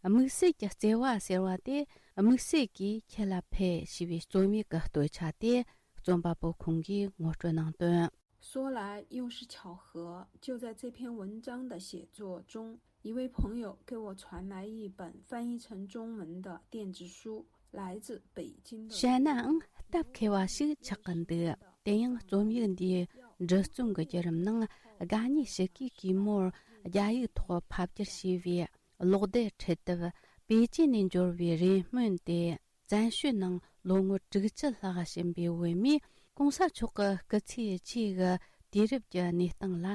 དམིགས་བསལ་གྱི་བརྩེ་བ་ཟེར་བ་དེ་དམིགས་བསལ་གྱིས་ཁྱེད་ལ་ཕུལ་ཞེས་པའི་རྩོམ་ཡིག་གི་སྟོད་ཆ་དེ་རྩོམ་པ་པོ་ཁོང་གིས་ངོ་སྤྲོད་གནང་དོན། 说来又是巧合，就在这篇文章的写作中，一位朋友给我传来一本翻译成中文的电子书，来自北京的。 བཤད་ནའང་སྟབས་མཁས་པ་ཞིག་ཆགས་ཀྱི་འདུག་དེ་ཡང་རྩོམ་ཡིག་འདིའི་འབྲི་རྩོམ་གྱི་བརྒྱུད་རིམ་ནང་དགའ་ཉེ་ཞིག་གིས་གུས་མོར་རྒྱ་ཡིག་ཐོག་ཕབ་བསྒྱུར་བྱས་པའི་ཀློག་འདེབས་ཁྲིད་དེབ་པེ་ཅིན་ནས་འབྱོར་བའི་རེ་སྨོན་དེ། བཙན་བྱོལ་ནང་ལོ་ངོ་དྲུག་ཅུ་ལྷག་ཕྱིན་པའི་བོད་མིས་གོང་ས་མཆོག་གི་སྐུ་ཚེ་གཅིག་གི་དུས་རབས་ཀྱི་གནས་སྟངས་ལ་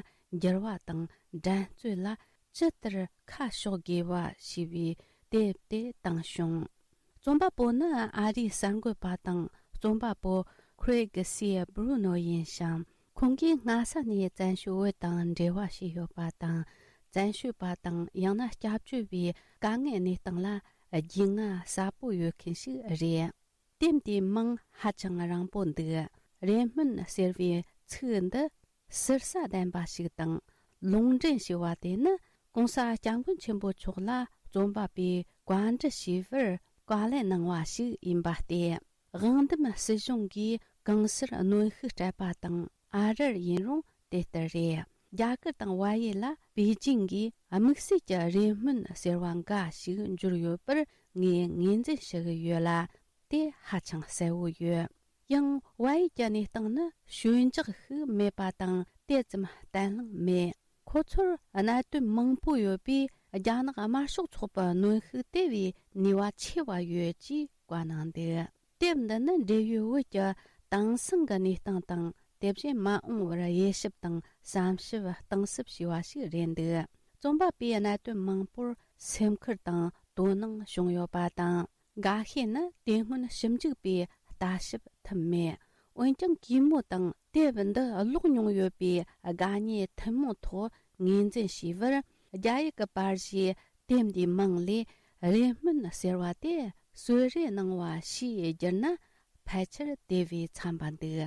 འགྱུར་བ་དང་འགྲན་རྩོད་ལ་ཇི་ལྟར་ཁ་ཕྱོགས་དགོས་པ་ཞེས་པའི་དེབ་དེ་བཏིང་བྱུང་། རྩོམ་པ་པོ་ནི་ཨ་རིའི་གསར་འགོད་པ་དང་རྩོམ་པ་པོ་ཁྲེ་གི་སི་བྷྲུ་ནོ་ཡིན་ཞིང་། ཁོང་གིས་སྔ་ས་ནས་བཙན་བྱོལ་བོད་དང་འབྲེལ་བ་བྱས་ཡོད་པ་དང་། བཙན་བྱོལ་བ་དང་ཡང་ན་སྐྱབས་བཅོལ་བའི་དཀའ་ངལ་གནས་སྟངས་ལ་རྒྱུས་མངའ་ཟབ་པོ་ཡོད་མཁན་ཞིག་རེད། དེབ་འདིའི་མིང་ཧ་ཅང་རིང་པོ་འདུག་རེ་སྨོན་ཟེར་བའི་ཚིག་འདི་ཟུར་ཟ་ལྡན་པ་ཞིག་དང་། ལུང་འདྲེན་ཞེས་པ་དེ་ནི་གོང་ས་སྐྱབས་མགོན་ཆེན་པོ་མཆོག་ལ་རྩོམ་པ་པོས་བཀའ་འདྲི་ཞུས་པར་བཀའ་ལན་གནང་བ་ཞིག་ཡིན་པ་སྟེ། དབང་འདུམ་སྲིད་གཞུང་གིས་གང་སར་གནོན་ཤུགས་སྤྲད་པ་དང་ཨ་རིར་ཡིན་རུང་དེ་ལྟར་རེད། རྒྱ་གར་དང་བལ་ཡུལ་ལ་པེ་ཅིང་གིས་དམིགས་བསལ་གྱི་རེ་སྨོན་ཟེར་བ་འགའ་ཞིག་འབྱོར་ཡོད་པར་ངས་ངོས་འཛིན་ཞུ་གི་ཡོད་ལ། དེ་ཧ་ཅང་གསལ་བོ་ཡོད། ཡང་བལ་ཡུལ་གྱི་གནས་སྟངས་ནི་ཞོད་འཇགས་ཤིག་མེད་པ་དང་དེ་ཙམ་བརྟན་ལྷིང་མེད། ཁོ་ཚོར་གནད་དོན་མང་པོ་ཡོད་པས་རྒྱ་ནག་དམར་ཤོག་ཚོགས་པའི་གནོན་ཤུགས་དེ་བས་ནུས་པ་ཆེ་བ་ཡོད་ཅེས་བཀའ་གནང་འདུག་དེབ་འདི་ནི་འབྲེལ་ཡོད་བོད་ཀྱི་དེང་སང་གི་གནས་སྟངས་དང་། དེ་བཞིན་མ་འོངས་པར་དབྱེ་ཞིབ་དང་བསམ་ཞིབ་གཏིང་ཟབ་བྱས་པ་ཞིག་རེད་འདུག་རྩོམ་པ་པོས་གནད་དོན་མང་པོར་སེམས་ཁུར་དང་དོ་སྣང་བྱུང་ཡོད་པ་དང་། འགའ་ཤས་ནི་དེ་སྔོན་ཞིབ་འཇུག་པས་ལྟ་ཞིབ་ཐུབ་མེད། འོན་ཀྱང་གུས་མོ་དང་དེབ་འདི་ཀློག་མྱོང་ཡོད་པའི་དགའ་ཉེ་ཐུན་མོང་ཐོག་ངོས་འཛིན་བྱས་པར། རྒྱ་ཡིག་གི་པར་གཞས་དེབ་འདིའི་མིང་ལས་རེ་སྨོན་ཟེར་བ་དེ་གསོལ་རས་གནང་བ་ཞེས་བསྒྱུར་ན་ཕལ་ཆེར་དེ་བས་འཚམ་པ་འདུག་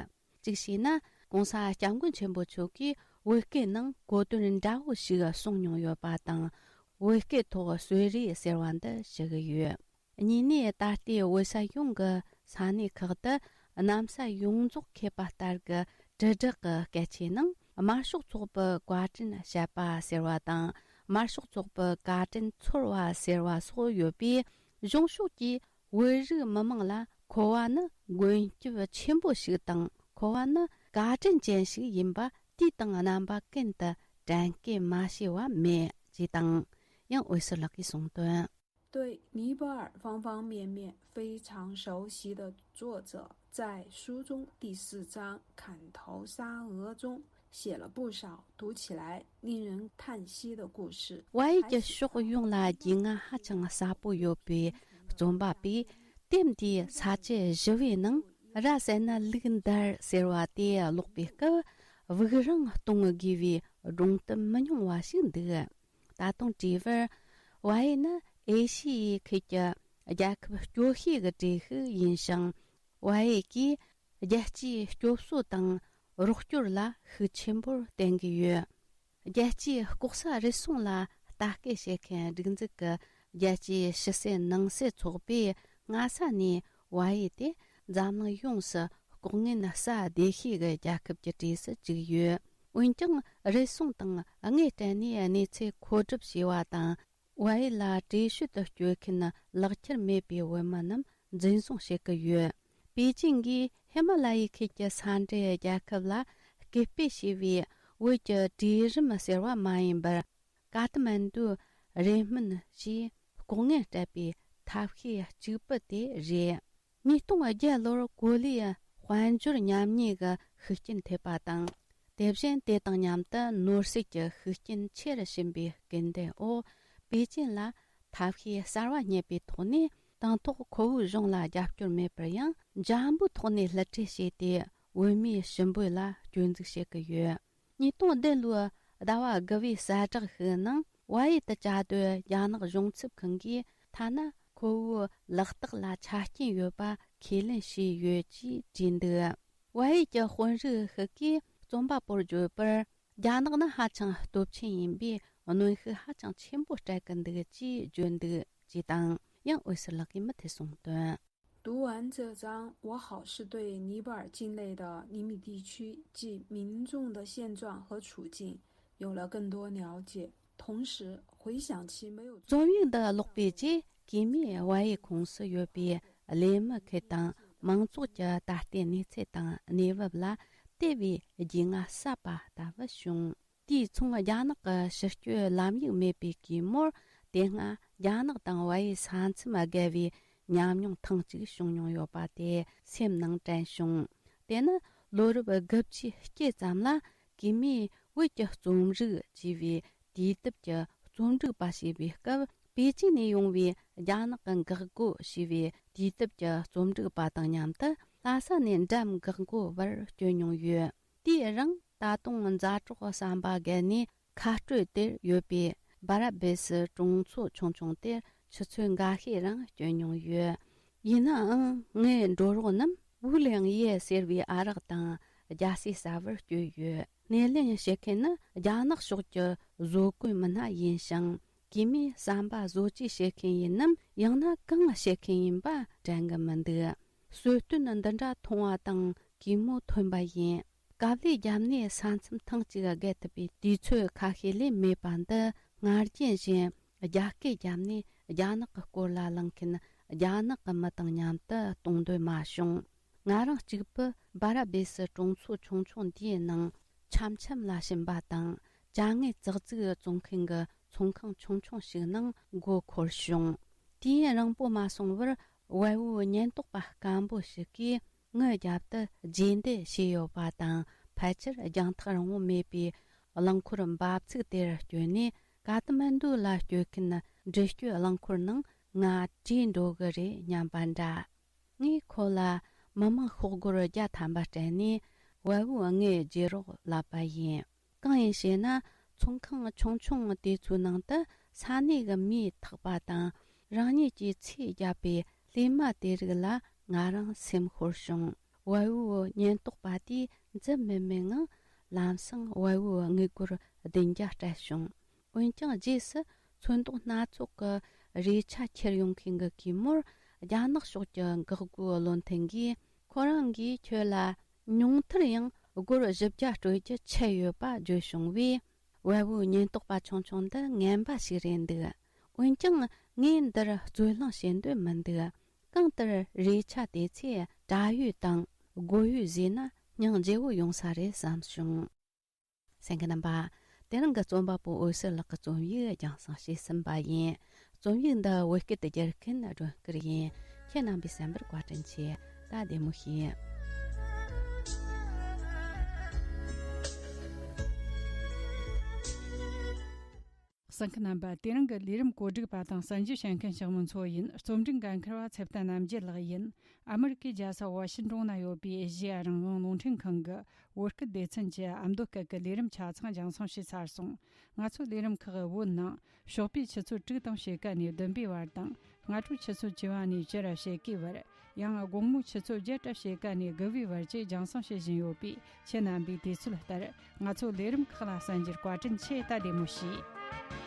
གཅིག་བྱས་ན་༸གོང་ས་༸སྐྱབས་མགོན་ཆེན་པོ་མཆོག་གིས་བོད་སྐད་ནང་གོ་དོན་འདྲ་བོ་ཞིག་གསུངས་མྱོང་ཡོད་པ་དང་། བོད་སྐད་ཐོག་གསོལ་རས་ཟེར་བ་འདི་ཞུ་གི་ཡོད། གཉིས་ནས་ད་ལྟའི་བོད་ས་ཡོངས་ཀྱི་ས་གནས་ཁག་ཏུ་གནམ་ས་ཡོངས་རྫོགས་ཁེབས་པ་ལྟར་གྱི་དྲིལ་བསྒྲགས་ཀྱི་སྐད་ཆའི་ནང་དམར་ཤོག་ཚོགས་པའི་བཀའ་དྲིན་བཤད་པ་ཟེར་བ་དང་། དམར་ཤོག་ཚོགས་པའི་བཀའ་དྲིན་ཚོར་བ་ཟེར་བ་སོགས་ཡོད་པས། གཞུང་ཕྱོགས་ཀྱིས་བོད་རིགས་མི་མང་ལ་མཁོ་བ་ནི་མགོན་སྐྱབས་ཆེན་པོ་ཞིག་དང་། མཁོ་བ་ནི་བཀའ་དྲིན་ཅན་ཞིག་ཡིན་པ་དུས་དང་རྣམ་པ་ཀུན་ཏུ་དྲན་སྐུལ་མ་བྱས་པ་མེད་ཅེས་དང་། ཡང་འོད་ཟེར་ལགས་ཀྱིས་གསུངས་དོན། 对尼泊尔方方面面非常熟悉的作者，在书中第四章《砍头杀额》中写了不少读起来令人叹息的故事。 བལ་ཡུལ་གྱི་ཕྱོགས་ཡོངས་ལ་རྒྱུས་མངའ་ཧ་ཅང་ཟབ་པོ་ཡོད་པའི་རྩོམ་པ་པོས་དེབ་འདིའི་ས་བཅད་བཞི་བའི་ནང་ར་བསད་ན་ལུག་འདར་ཟེར་བ་དེ་ཀློག་པའི་སྐབས་དབུགས་རིང་གཏོང་དགོས་པའི་སྒྲུང་གཏམ་མི་ཉུང་བ་ཞིག་འདུག་ད་དུང་བྲིས་པར། བལ་ཡུལ་ནི་ཨེ་ཤི་ཡའི་ཁུལ་གྱི་རྒྱལ་ཁབ་སྐྱོ་ཤོས་ཀྱི་གྲས་ཤིག་ཡིན་ཞིང་། བལ་ཡུལ་གྱིས་རྒྱལ་སྤྱིའི་སྐྱོབ་གསོ་དང་རོགས་སྐྱོར་ལ་ཤུགས་ཆེན་པོར་བརྟེན་གྱི་ཡོད། རྒྱལ་སྤྱིའི་ལྐོག་ཟ་རུལ་སུངས་ལ་ལྟ་སྐུལ་བྱེད་མཁན་སྒྲིག་འཛུགས་ཀྱི་རྒྱལ་སྤྱིའི་ཕྱི་སེལ་ནང་སེལ་ཚོགས་པས་སྔ་ས་ནས་བལ་ཡུལ་དེ་འཛམ་གླིང་ཡོངས་སུ་ལྐོག་རྔན་ཟ་བདེ་ཤོས་ཀྱི་རྒྱལ་ཁབ་ཀྱི་གྲས་སུ་བཅུག་ཡོད། འོན་ཀྱང་རུལ་སུངས་དང་དངུལ་སྤྲད་ནས་གནས་ཚུལ་མཁོ་སྒྲུབ་བྱས་པ་དང་། བལ་ཡུལ་ལ་བྲོས་བྱོལ་དུ་བསྐྱོད་མཁན་ལག་ཁྱེར་མེད་པའི་བོད་མི་རྣམས་འཛིན་བཟུང་བྱེད་ཀྱི་ཡོད། པེ་ཅིང་གིས་ཧི་མ་ལ་ཡའི་ཁུལ་གྱི་ས་འབྲེལ་རྒྱལ་ཁབ་ལ་སྐུལ་སྤེལ་བྱས་པའི་བོད་ཀྱི་གྲོས་རིམ་ཟེར་བ་མ་ཡིན་པར། ཀ་ཐ་མན་ཌུ་རེ་སྨོན་ཞེས་ལྐོག་རྔན་སྤྲད་པའི་ཐབས་ཤེས་གཅིག་པུ་དེ་རེད། ཉིས་སྟོང་བརྒྱད་ལོར་གོ་ལའི་དཔལ་འབྱོར་ཉམས་ཉེས་ཀྱི་ཤུགས་རྐྱེན་ཐེབས་པ་དང་། དེ་བཞིན་དེ་དང་མཉམ་དུ་ནོར་སྲིད་ཀྱི་ཤུགས་རྐྱེན་ཆེ་རུ་ཕྱིན་པའི་སྐུལ་འདེད་འོག་པེ་ཅིན་ལ་ཐབས་ཤེས་གསར་བ་རྙེད་པའི་ཐོག་ནས། དང་ཐོག་ཁོ་བོའི་གཞུང་ལ་རྒྱབ་སྐྱོར་མེད་པར་ཡང་འཇམ་པོའི་ཐོག་ནས་བསླུ་བྲིད་བྱས་ཏེ། བོད་མིའི་ཞི་འབོད་ལ་སྐྱོན་འཛུགས་བྱེད་ཀྱི་ཡོད། ཉིས་སྟོང་བདུན་ལོའི་ཟླ་བ་དགུ་བའི་གསལ་བསྒྲགས་ཤིག་ནང་། བལ་ཡུལ་དུ་བཅའ་སྡོད་རྒྱ་ནག་གཞུང་ཚབ་ཁང་གིས་ཐ་ན་ཁོ་བོའི་ལག་རྟགས་ལ་ཆ་རྐྱེན་ཡོད་པ་ཁས་ལེན་བྱས་ཡོད་ཅེས་བྲིས་འདུག། བལ་ཡུལ་གྱི་དཔོན་རིགས་ཤིག་གིས་རྩོམ་པ་པོར་བརྗོད་པར། རྒྱ་ནག་ནི་ཧ་ཅང་སྟོབས་ཆེན་ཡིན་པས། གནོན་ཤུགས་ཧ་ཅང་ཆེན་པོ་སྤྲད་ཀྱི་འདུག་ཅེས་བརྗོད་འདུག་ཅེས་དང་། ཡང་འོད་ཟེར་ལགས་ཀྱིས་མུ་མཐུད་གསུངས་དོན། 读完这章，我好似对尼泊尔境内的尼米地区及民众的现状和处境有了更多了解，同时回想起没有 རྩོམ་ཡིག་འདི་ཀློག་པའི་རྗེས། གུས་མོས་བལ་ཡུལ་ཁོངས་སུ་ཡོད་པའི་ལས་མི་ཁུལ་དང་། མང་ཚོགས་ཀྱི་ད་ལྟའི་གནས་ཚུལ་དང་གནས་བབ་ལ་དེ་བས་རྒྱུས་མངའ་ཟབ་པ་ལྟ་བུ་བྱུང་། དུས་མཚུངས། རྒྱ་ནག་གི་ཕྱི་སྐྱོད་ལམ་ཡིག་མེད་པའི་གུས་མོར། དེ་སྔ་རྒྱ་ནག་དང་བལ་ཡུལ་ས་མཚམས་བརྒལ་བའི་ཉམས་མྱོང་ཐེངས་གཅིག་བྱུང་མྱོང་ཡོད་པ་དེ་སེམས་ནང་དྲན་བྱུང་། དེ་ནི་ལོ་རབས་དགུ་བཅུའི་དཀྱིལ་ཙམ་ལ། གུས་མོས་བོད་ཀྱི་རྩོམ་རིག་ཅེས་པའི་དུས་དེབ་ཀྱི་རྩོམ་སྒྲིག་པ་བྱས་པའི་སྐབས། པེ་ཅིན་ནས་ཡོང་བའི་རྒྱ་ནག་གི་འགག་སྒོ་ཞེས་པའི་དུས་དེབ་ཀྱི་རྩོམ་སྒྲིག་པ་དང་མཉམ་དུ། ལྷ་ས་ནས་འགྲམ་འགག་སྒོ་བར་བསྐྱོད་མྱོང་ཡོད། དེའི་རིང་། ད་དུང་མཛའ་གྲོགས་བསམ་པ་བརྒལ་ནས་ཁ་སྤྲོད་དེར་ཡོད་པའི་སྦ་ར་བེ་སི་གྲོང་ཚོ་ཆུང་ཆུང་དེར་ཆུ་ཚོད་འགའ་ཤས་རིང་བསྐྱོད་མྱོང་ཡོད། ཡིན་ནའང་། ངའི་འགྲོ་རོགས་རྣམས་ཝུ་ལེང་ཡེ་ཟེར་བའི་ཨ་རག་དང་རྒྱ་སེ་ཟ་བར་བསྐྱོད་ཡོད། སྣེ་ལེན་བྱེད་མཁན་ནི་རྒྱ་ནག་ཕྱོགས་ཀྱི་བཟོ་བཀོད་མི་སྣ་ཡིན་ཞིང་། གུས་མོས་བསམ་པ་བཟོ་བཅོས་བྱེད་མཁན་ཡིན་ནམ། ཡང་ན་གང་བྱེད་མཁན་ཡིན་པ་དྲན་གི་མི་འདུག། གསོལ་སྟོན་འདི་འདྲ་མཐོང་བ་དང་། གུས་མོ་ཐོན་པ་ཡིན། དཀའ་ལས་བརྒྱབ་ནས་ས་མཚམས་ཐེངས་གཅིག་བརྒལ་ཐུབ་པའི་དུས་ཚོད་ཁ་ཤས་ལས་མེད་པ་འདི། སྔར་རྒྱུན་བཞིན་རྒྱ་སྐད་བརྒྱབ་ནས་རྒྱ་ནག་གི་སྐོར་ལ་གླེང་མཁན་རྒྱ་ནག་གི་མི་དང་མཉམ་དུ་གཏོང་འདོད་མ་བྱུང་། ང་རང་གཅིག་པུ་སྦ་ར་བེ་སི་གྲོང་ཚོ་ཆུང་ཆུང་འདིའི་ནང་འཆམ་འཆམ་ལ་ཕྱིན་པ་དང་། ཅ་དངོས་ཙག་ཙིག་བཙོང་མཁན་གྱི་ཚོང་ཁང་ཆུང་ཆུང་ཞིག་ནང་མགོ་འཁོར་བྱུང་། དུས་ཡུན་རིང་པོ་མ་སོང་བར། བལ་བོའི་ཉེན་རྟོག་པ་སྐམ་པོ་ཞིག་གིས་ངའི་རྒྱབ་ཏུ་རྗེས་འདེད་བྱས་ཡོད་པ་དང་། ཕལ་ཆེར་རྒྱང་ཐག་རིང་བོ་མེད་པའི་རླངས་འཁོར་འབབ་ཚུགས་དེར་བསྐྱོད་ནས། ཀ་ཐ་མན་ཌུ་ལ་བསྐྱོད་མཁན་འགྲུལ་སྐྱོད་རླངས་འཁོར་ནང་ང་བྲོས་འགྲོ་གི་རེད་སྙམ་པ་འདྲ། ངས་ཁོ་ལ་མི་མང་ཤོག་སྒོར་བརྒྱ་ཐམ་པ་སྤྲད་ནས། བལ་བོའི་ངའི་རྗེས་རོགས་ལབ་པ་ཡིན། གང་ཡིན་ཞེ་ན། ཚོང་ཁང་ཆུང་ཆུང་དེ་ཚོའི་ནང་དུ་ས་གནས་ཀྱི་མིས་འཐག་པ་དང་། རང་ཉིད་ཀྱིས་ཚོས་བརྒྱབ་པའི་ལྷས་མ་དེ་རིགས་ལ་ང་རང་སེམས་ཤོར་བྱུང་། བལ་བོའི་ཉེན་རྟོག་པ་དེས་འཛུལ་མེད་མེད་ངང་ལམ་སང་བལ་བོའི་དངུལ་སྒོར་བདུན་བརྒྱ་སྤྲད་བྱུང་། འོན་ཀྱང་རྗེས་སུ་ཚོན་མདོག་སྣ་ཚོགས་ཀྱི་རས་ཆ་ཁྱེར་ཡོང་མཁན་གྱི་གུས་མོར། རྒྱ་ནག་ཕྱོགས་ཀྱི་འགག་སྒོའི་བློ་མཐུན་གྱིས། ཁོ་རང་གིས་ཁྱོད་ལ་ཉུང་མཐར་ཡང་སྒོར་བཞི་བརྒྱ་སྤྲོད་རྒྱུ་ཆད་ཡོད་པ་བརྗོད་བྱུང་བས། བལ་བོའི་ཉེན་རྟོག་པ་ཆུང་ཆུང་འདི་ངན་པ་ཞིག་རེད་འདུག། འོན་ཀྱང་ངས་འདིར་རྩོད་གླེང་བྱེད་འདོད་མི་འདུག། གང་ལྟར་རས་ཆ་དེ་ཚོས་དྲ་ཡོད་དང་སྒོ་ཡོད་བཟོས་ན་སྙིང་རྗེ་བོ་ཡོང་ས་རེད་བསམ་བྱུང་། གསན་མཁན་རྣམ་པ། དེ་རིང་གི་རྩོམ་པ་པོ་འོད་ཟེར་ལགས་ཀྱི་རྩོམ་ཡིག་རྒྱང་སྲིང་བྱས་ཟིན་པ་ཡིན། རྩོམ་ཡིག་འདི་བོད་སྐད་དུ་བསྒྱུར་མཁན་སྒྲོན་སྐུར་ཡིན། ཁྱེད་རྣམ་པས་གསན་པར་བཀའ་དྲིན་ཆེ། ད་བདེ་མོ་བྱོས། གསན་མཁན་རྣམ་པ། དེ་རིང་གི་ལས་རིམ་གོ་སྒྲིག་པ་དང་གསན་རྒྱུ་བྱེད་མཁན་ཞིག་མི་ཚོ་ཡིན། རྩོམ་སྒྲིག་འགན་འཁུར་བ་ཚེ་བརྟན་རྣམ་རྒྱལ་ལགས་ཡིན། ཨ་མི་རི་ཀའི་རྒྱལ་ས་ཝ་ཤིན་ཏོན་ན་ཡོད་པའི་ཨེ་ཤེ་ཡ་རང་དབང་རླུང་འཕྲིན་ཁང་གི་བོད་སྐད་སྡེ་ཚན་གྱི་ཨ་མདོ་སྐད་ཀྱི་ལས་རིམ་ཆ་ཚང་རྒྱང་སྲིང་བྱས་ཚར་སོང་། ང་ཚོའི་ལས་རིམ་ཁག་བོད་ནང་ཞོགས་པའི་ཆུ་ཚོད་དྲུག་དང་ཕྱེད་ཀ་ནས་བདུན་པའི་བར་དང་། སྔ་དྲོའི་ཆུ་ཚོད་བཅུ་པ་ནས་བཅུ་ར་ཕྱེད་ཀའི་བར། ཡང་དགོང་མོའི་ཆུ་ཚོད་བརྒྱད་ར་ཕྱེད་ཀ་ནས་དགུ་པའི་བར་བཅས་རྒྱང་སྲིང་བྱེད་བཞིན་ཡོད་པས། ཁྱེད་རྣམ་པས་དུས་ཚོད་ལྟར་ང་ཚོའི་ལས་རིམ་ཁག་ལ་གསན་རྒྱུར་བཀའ་དྲིན་ཆེ། ད་བདེ་མོ་བྱོས།